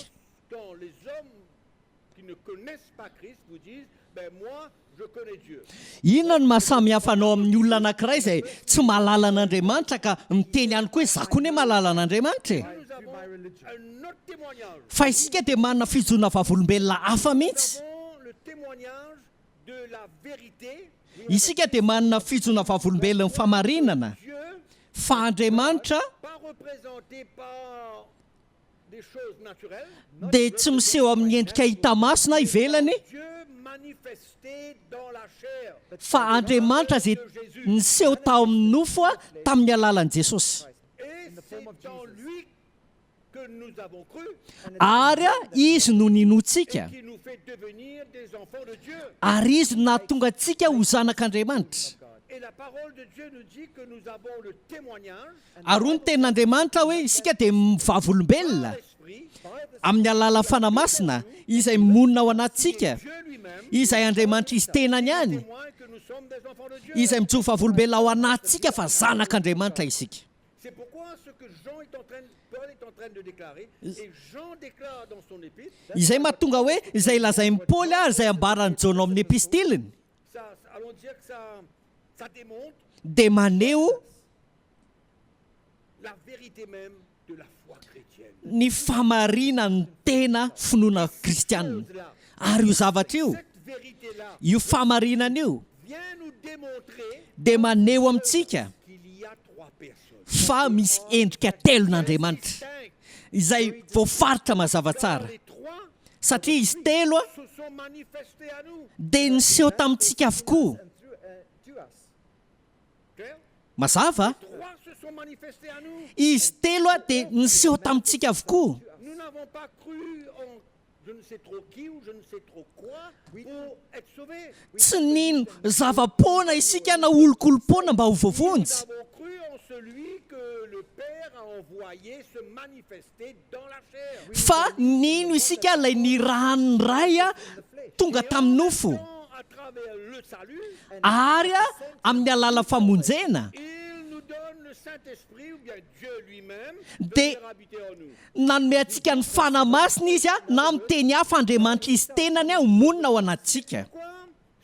Quand les hommes qui ne connaissent pas Christ vous disent, ben moi, je connais Dieu. Inona no mahasamihafa anao amin'ny olona anankiray izay tsy mahalala an'Andriamanitra ka miteny ihany koa hoe za koa ne mahalala an'Andriamanitra e? Nous avons un autre témoignage. Fa isika dia manana fijoroana vavolombelona hafa Nous mihitsy. avons le témoignage de la vérité. Isika dia manana fijoroana vavolombelona ny famarinana Dieu, fa Andriamanitra pas représenté par des choses naturelles, dia tsy miseho amin'ny endrika hita maso na ivelany Dieu manifesté dans la chair. fa Andriamanitra izay niseho tao amin'ny nofo a tamin'ny alalan'i Jesosy. Et c'est en lui que que nous avons cru Ary izy no ninoantsika. et qui nous fait devenir des enfants de Dieu. Ary izy no nahatonga antsika ho zanak'Andriamanitra. Et la parole de Dieu nous dit que nous avons le témoignage Ary hoy ny tenin'Andriamanitra hoe isika dia vavolombelona l'Esprit, amin'ny alalan'ny Fanahy Masina izay monina ao anatintsika, Dieu lui-même, izay Andriamanitra izy tenany ihany, témoigne que nous sommes des enfants de Dieu. izay mijoro vavolombelona ao anatintsika fa zanak'Andriamanitra isika. C'est pourquoi ce que Jean est en train, Paul est en train de déclarer, et Jean déclare dans son épître, Izay mahatonga hoe izay lazain'i Paoly ary izay ambaran'i Jaona ao amin'ny epistiliny ça, allons dire que ça, ça démontre dia maneho la vérité même de la foi chrétienne. ny famarinan'ny tena finoana kristianina. Ary io zavatra io, Cette vérité-là io famarinana io vient nous démontrer dia maneho amintsika qu'il y a trois personnes. fa misy endrika telon'Andriamanitra Distinctes. izay voafaritra mazava Car tsara les trois satria izy telo a se sont manifestés à nous. dia niseho tamintsika avokoa. And through, to us. Clair? Mazava? Trois se sont manifestés à nous. Izy telo a dia niseho tamintsika avokoa. Nous n'avons pas cru en je ne sais trop qui ou je ne sais trop quoi pour être sauvés. Tsy nino zava-poana isika na olokolo-poana mba ho Nous voavonjy. avons cru en celui que le Père a envoyé se manifester dans la chair. Fa nino isika ilay nirahan'ny Ray a tonga tamin'ny nofo. Tant à travers le salut, Ary a amin'ny alalan'ny famonjena il nous donne le Saint-Esprit ou bien Dieu lui-même de venir habiter en nous. nanome antsika ny Fanahy Masina izy a na amin'ny teny hafa Andriamanitra izy tenany a ho monina ao anatintsika. Pourquoi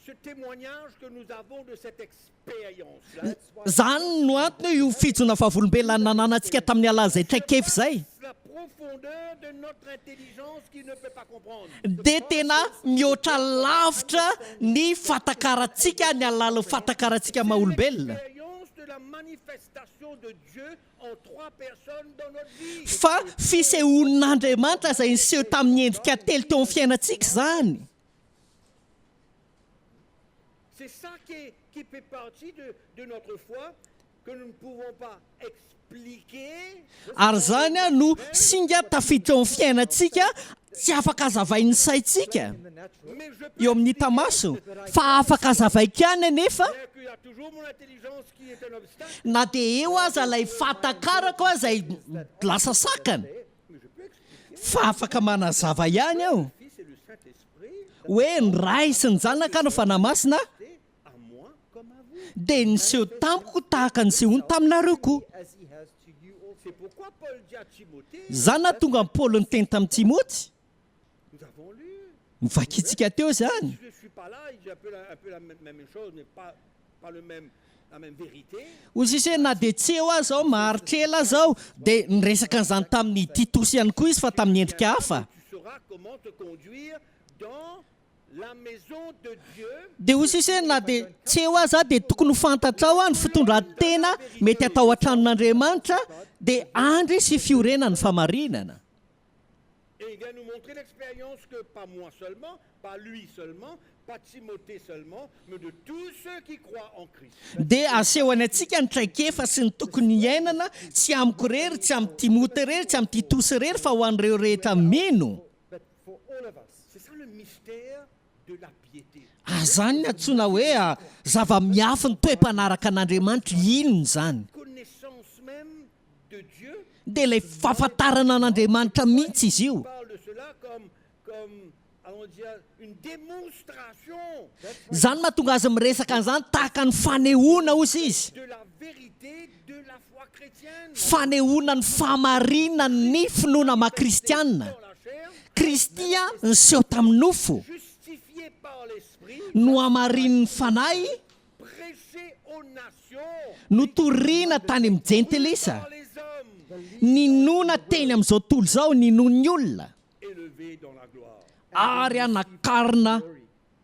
ce témoignage que nous avons de cette expérience-là Zany no antony hoe io fijona vavolombelona nananantsika tamin'ny alalan'izay traikefa izay La profondeur de notre intelligence qui ne peut pas comprendre. dia tena mihoatra lavitra ny fahatakarantsika ny alalan'ny fahatakarantsika maha olombelona. L'expérience de la manifestation de Dieu en trois personnes dans notre vie. Fa fisehoan'Andriamanitra izay niseho tamin'ny endrika telo teo amin'ny fiainantsika izany. C'est ça qui, est- qui fait partie de, de notre foi que nous ne pouvons pas expliquer. Ary izany a no singa tafiditra eo amin'ny fiainantsika tsy afaka hazavain'ny saintsika In the natural, Mais je peux eo amin'ny hita maso fa afaka hazavaiko ihany anefa bien qu'il y a toujours mon intelligence qui est un obstacle, na dia eo aza ilay fahatakarako a izay lasa sakana mais je peux expliquer. fa afaka manazava ihany aho Le Fils et le Saint-Esprit, hoe ny Ray sy ny Zanaka no Fanahy Masina c'est à moi comme à vous. dia niseho tamiko tahaka ny sehony taminareo koa. as he has to you also. C'est pourquoi Paul dit à Timothée, Izany nahatonga an'i Paoly niteny tamin'i Timoty. nous avons lu, Novakintsika teo izany. je ne suis pas là, il dit un peu la, un peu la même, même chose, mais pas, pas le même, la même vérité. Hoy izy hoe na dia tsy eo aza aho, maharitra ela aza aho, dia niresaka an'izany tamin'ny Titosy ihany koa izy fa tamin'ny endrika hafa. Tu sauras comment te conduire dans la maison de Dieu Dia hoy izy hoe na dia tsy eo aza aho dia tokony ho fantatrao aho ny fitondran-tena mety atao an-tranon'Andriamanitra dia andry sy fiorenan'ny famarinana. Et il vient nous montrer l'expérience que pas moi seulement, pas lui seulement, pas Timothée seulement, mais de tous ceux qui croient en Christ. Dia asehony antsika ny traikefa sy ny tokony hiainana, tsy amiko irery, tsy amin'i Timoty irery, tsy amin'i Titosy irery, fa ho an'ireo rehetra mino. But for all of us. C'est ça le mystère de la piété. Ah, zany ny antsoina hoe ah, zava-miafy ny toe-panaraka an'Andriamanitra, inona izany? Connaissance même de Dieu Dia ilay fahafantarana an'Andriamanitra mihitsy izy io. parle de cela comme, comme allons dire, une démonstration Izany mahatonga azy miresaka an'izany tahaka ny fanehoana ozy izy. de la vérité de la foi chrétienne. Fanehoana ny famarinan'ny finoana maha kristianina. Dans la chair, Kristy a niseho tamin'ny nofo, justifié par l'Esprit, nohamarinin'ny fanahy, prêché aux nations, notorina tany amin'ny jentilisa, par les hommes, ninoana teny amin'izao tontolo izao, ninoan'ny olona, élevé dans la gloire. ary anakarina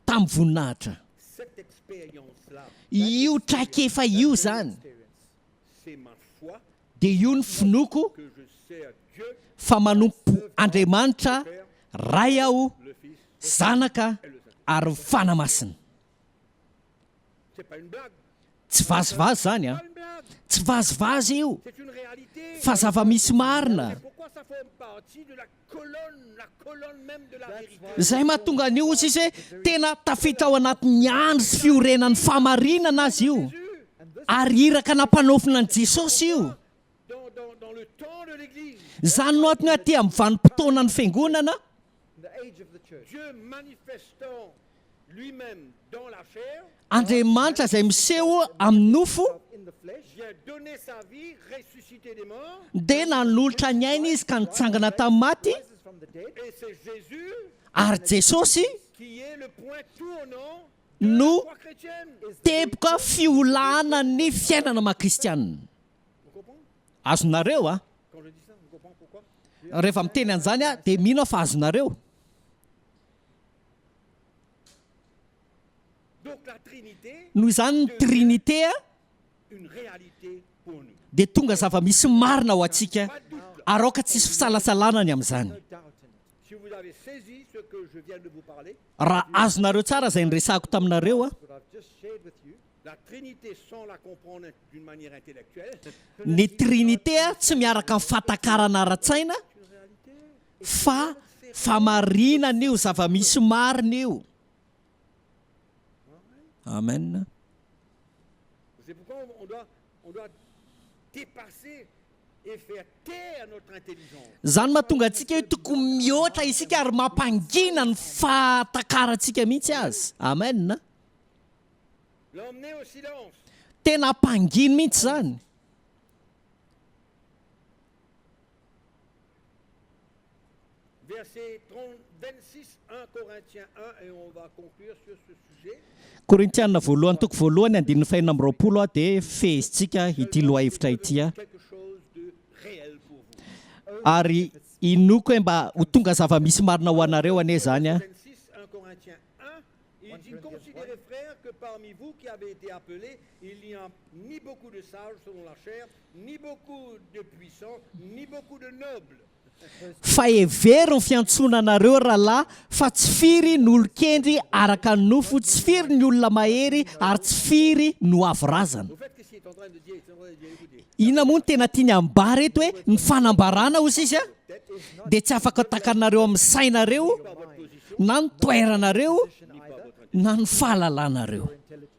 tamin'ny voninahitra. Cette expérience-là, Io traikefa io zany c'est ma foi dia io ny finoako que je sers Dieu, fa manompo Andriamanitra Ray aho, le Fils Zanaka ary Fanahy Masina. C'est pas une blague. Tsy vazivazy zany a. Pas une blague. Tsy vazivazy io C'est une réalité. fa zava-misy marina. C'est pourquoi ça forme partie de la colonne, la colonne même de la vérité. Izay mahatonga an'io hozy izy hoe tena tafiditra ao anatin'ny andry sy fiorenan'ny fahamarinana azy io. Ary iraka nampanaovina an'i Jesosy io. Dans, dans, dans le temps de l'Église, Izany no antony hoe aty amin'ny vanim-potoanan'ny fiangonana, In the age of the church. Dieu manifestant lui-même dans la chair, Andriamanitra izay miseho amin'ny nofo In the flesh, vient donner sa vie, ressusciter des morts, dia nanolotra ny ainy izy ka nitsangana tamin'ny maty, rises from the dead, et c'est Jésus ary Jesosy qui est le point tournant de la no foi chrétienne. teboka fiolahana ny fiainana maha kristianina. Vous comprenez Azonareo a? Quand je dis ça, vous comprenez pourquoi Rehefa miteny an'izany aho dia mino aho fa azonareo. Donc la Trinité, Noho izany ny Trinité a une réalité pour nous. dia tonga zava-misy marina ho antsika Pas de doute. ary aoka tsisy fisalasalana ny amin'izany. no doubt in it. Si vous avez saisi ce que je viens de vous parler, Raha azonareo tsara izay niresahako taminareo a, What I've just shared with you, la Trinité sans la comprendre d'une manière intellectuelle, ny Trinité a tsy miaraka amin'ny fahatakarana ara-tsaina fa famarinana io zava-misy marina io. Amen. c'est pourquoi on doit, on doit dépasser et faire taire notre intelligence. Izany mahatonga antsika hoe tokony mihoatra isika ary mampangina ny fahatakarantsika mihitsy azy. Amen. L'emmener au silence. Tena ampanginy mihitsy izany. Verset 30, 26, 1 Corinthiens 1, et on va conclure sur ce sujet. Korintiana voalohany toko voalohany andininy fahenina amby roapolo a dia fehezintsika ity lohahevitra ity a. Quelque chose de réel pour vous. Ary inoko hoe mba ho tonga zava-misy marina ho anareo anie zany a. 26, 1 Corinthiens 1, il dit Considérez, frères, que parmi vous qui avez été appelés, il n'y a ni beaucoup de sages selon la chair, ni beaucoup de puissants, ni beaucoup de nobles. Fa hevero ny fiantsoana anareo rahalahy fa tsy firy ny olon-kendry araka ny nofo, tsy firy ny olona mahery ary tsy firy no avo razana. Au fait, qu'est-ce qu'il est en train de dire Il est en train de dire, écoutez, Inona moa no tena tiany ambara eto hoe ny fanambarana hozy izy a dia tsy afaka takanareo amin'ny sainareo par votre position, na ny toeranareo ni par votre na ny fahalalanareo. intelligence.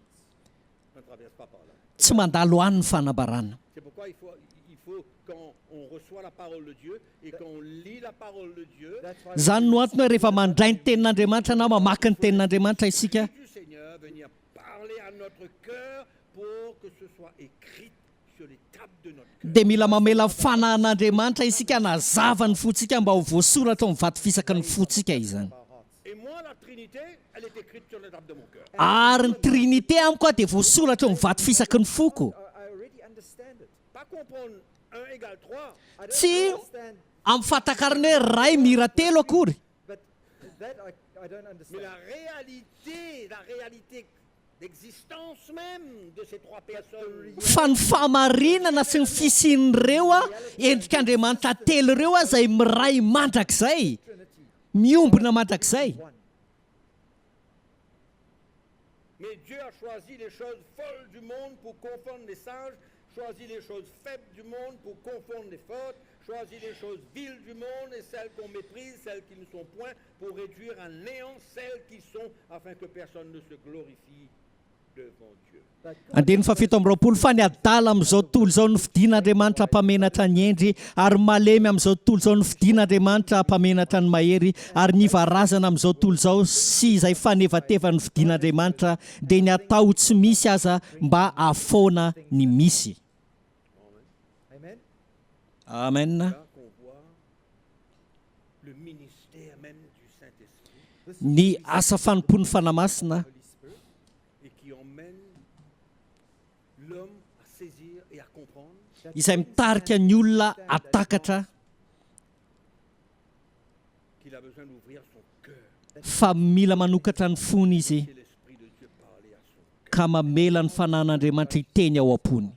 Ça ne traverse pas par là. Tsy mandalo any ny fanambarana. C'est pourquoi il faut, il faut, quand on reçoit la parole de Dieu et quand on lit la parole de Dieu, That's why Izany no antony hoe rehefa mandray ny tenin'Andriamanitra na mamaky ny tenin'Andriamanitra isika du Seigneur venir parler à notre cœur pour que ce soit écrit sur les tables de notre cœur. dia mila mamela fanahin'Andriamanitra isika nazava ny fontsika mba ho voasoratra ao amin'ny vato fisaky ny fontsika izany. our hearts. Et moi, la Trinité, elle est écrite sur les tables de mon cœur. Ary ny Trinité amiko a dia voasoratra ao amin'ny vato fisaky ny foko. I already understand it. Pas comprendre 1 égale 3, I don't Tsy understand, amin'ny fahatakarana hoe ray mira telo akory. but that I, I don't mais understand. la réalité, la réalité l'existence même de ces trois personnes. Fa ny fahamarinana sy ny fisian'ireo a endrik'Andriamanitra telo ireo a izay miray mandrakizay, Trinity, miombona mandrakizay. one. Mais Dieu a choisi les choses folles du monde pour confondre les sages, choisi les choses faibles du monde pour confondre les fortes, choisi les choses viles du monde et celles qu'on méprise, celles qui ne sont point, pour réduire à néant celles qui sont, afin que personne ne se glorifie devant Dieu. But God Andininy fahafito amby roapolo fa ny adala amin'izao tontolo izao no fidin'Andriamanitra mpamenatra ny endry ary malemy amin'izao tontolo izao no fidin'Andriamanitra mpamenatra ny mahery ary ny ivarazana amin'izao tontolo izao sy izay fanevateva ny fidin'Andriamanitra dia ny atao tsy misy aza mba afoana ny misy. Amen. Amen. Là qu'on voit le ministère même du Saint-Esprit This Ny asa fanompoan'ny Fanahy Masina Holy Spirit et qui emmène l'homme à saisir et à comprendre that izay mitarika ny olona atakatra qu'il a besoin d'ouvrir son cœur. fa mila manokatra ny fony izy C'est l'Esprit de Dieu parler à son cœur. ka mamela ny fanahin'Andriamanitra hiteny ao am-pony.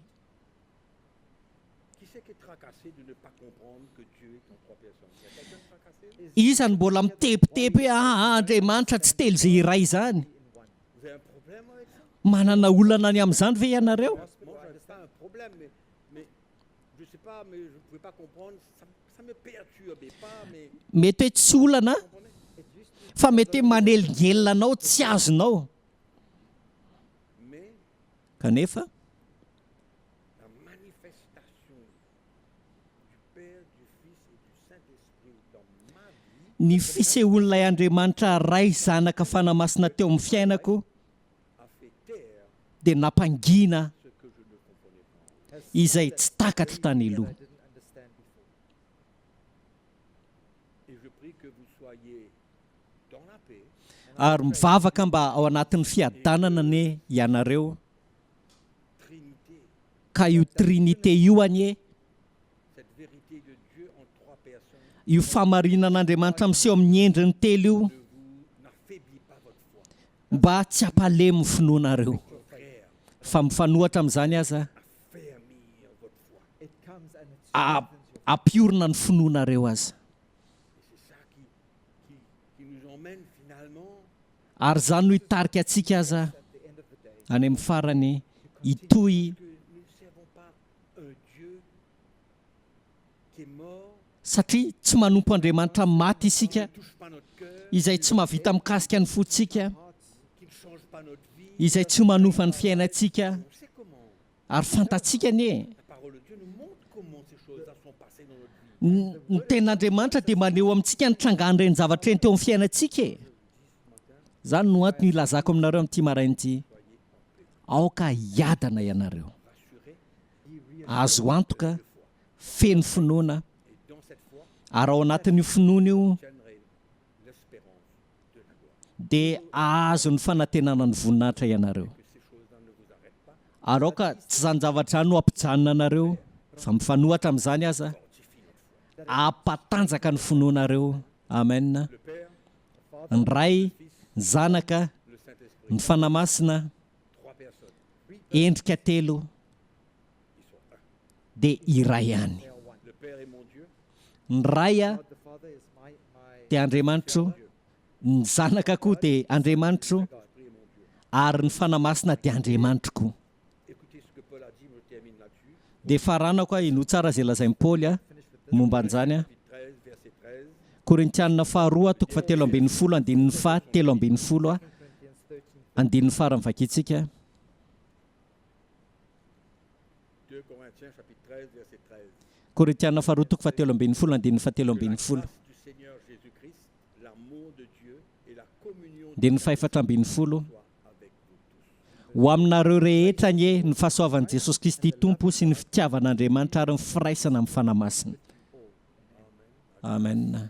Qui c'est qui est tracassé de ne pas comprendre que Dieu est en trois personnes Il y a quelqu'un de tracassé Iza no mbola mitebiteby hoe ah, Andriamanitra tsy telo izay iray izany. in one. Vous avez un problème avec ça Manana olana ny amin'izany ve ianareo? Moi, je n'ai pas un problème, mais, mais je ne sais pas, mais je ne pouvais pas comprendre. Ça, ça Mety hoe tsy olana fa mety hoe manelingelina anao, tsy azonao. Kanefa, ny fisehoan'ilay Andriamanitra Ray, Zanaka, Fanahy Masina teo amin'ny fiainako dia nampangina izay tsy takatro tany aloha. Ary mivavaka mba ao anatin'ny fiadanana anie ianareo, ka io Trinite io anie, io fahamarinan'Andriamanitra miseho amin'ny endriny telo io, mba tsy hampalemy ny finoanareo, fa mifanohatra amin'izany aza, hampiorina ny finoanareo aza. Ary izany no hitarika antsika aza any amin'ny farany hitohy satria tsy manompo Andriamanitra maty isika izay tsy mahavita mikasika ny fontsika, izay tsy manova ny fiainantsika. Ary fantatsika anie, ny Tenin'Andriamanitra dia maneho amintsika ny trangan'ireny zavatra ireny teo amin'ny fiainantsika e! Izany no antony ilazako aminareo amin'ity maraina ity, aoka hiadana ianareo. Azo antoka, feno finoana, ary ao anatin'io finoana io dia hahazo ny fanantenana ny voninahitra ianareo. Ary aoka tsy izany zavatra izany no hampijanona anareo, fa mifanohatra amin'izany aza, hampatanjaka ny finoanareo. Amen. Ny Ray, ny Zanaka, ny Fanahy Masina, endrika telo, dia iray ihany. Ny Ray dia Andriamanitro, ny Zanaka koa dia Andriamanitro, ary ny Fanahy Masina dia Andriamanitro koa. Dia faranako aho henoy tsara izay lazain'i Paoly momba an'izany. Korintianina faharoa toko fahatelo ambin'ny folo andininy faha 13 andininy farany vakintsika. Korintiana faharoa toko fahatelo ambin'ny folo andininy fahatelo ambin'ny folo. Andininy fahefatra ambin'ny folo. Ho aminareo rehetra anie ny fahasoavan'i Jesosy Kristy Tompo sy ny fitiavan'Andriamanitra ary ny firaisana amin'ny Fanahy Masina. Amen.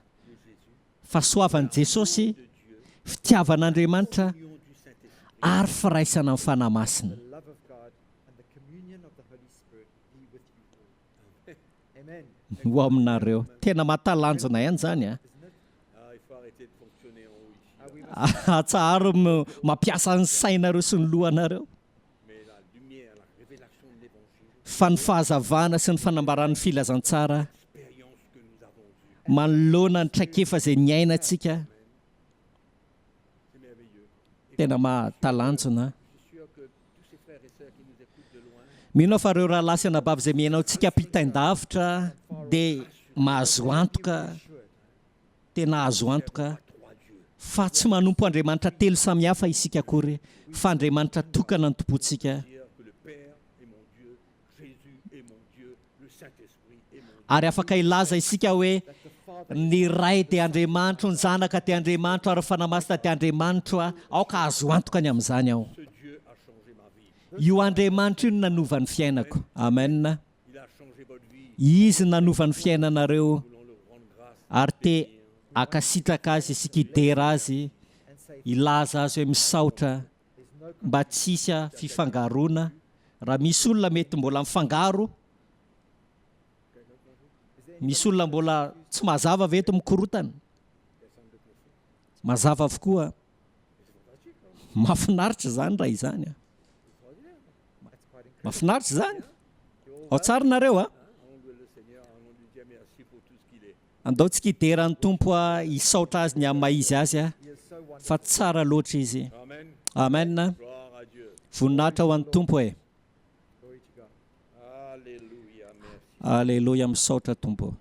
Fahasoavan'i Jesosy, fitiavan'Andriamanitra ary firaisana amin'ny Fanahy Masina. Ho aminareo. Tena mahatalanjona ihany izany an! Atsaharo mampiasa ny sainareo sy ny lohanareo. Fa ny fahazavana sy ny fanambaran'ny filazantsara manoloana ny traikefa izay niainantsika, tena mahatalanjona. Mino aho fa ireo rahalahy sy anabavy izay mihaino antsika ampitain-davitra dia mahazo antoka, tena azo antoka, fa tsy manompo Andriamanitra telo samihafa isika akory, fa Andriamanitra tokana no tompontsika. Ary afaka hilaza isika hoe, Ny Ray dia Andriamanitro, ny Zanaka dia Andriamanitro, ary ny Fanahy Masina dia Andriamanitro. Aoka hahazo antoka ny amin'izany aho. Io Andriamanitra io no nanova ny fiainako. Amen. Izy no nanova ny fiainanareo, ary te hankasitraka Azy isika, hidera Azy, hilaza Azy hoe misaotra. Mba tsy hisy fifangaroana, raha misy olona mety mbola mifangaro, misy olona mbola tsy mazava ve eto mikorotana? Mazava avokoa. Mahafinaritra izany raha izany a. Mahafinaritra izany. Ao tsara nareo a. Andao tsika hidera ny Tompo a, hisaotra Azy ny amin'ny maha Izy Azy a, fa tsara loatra Izy. Amen. Voninahitra ho an'ny Tompo e. Aleloia, misaotra Tompo.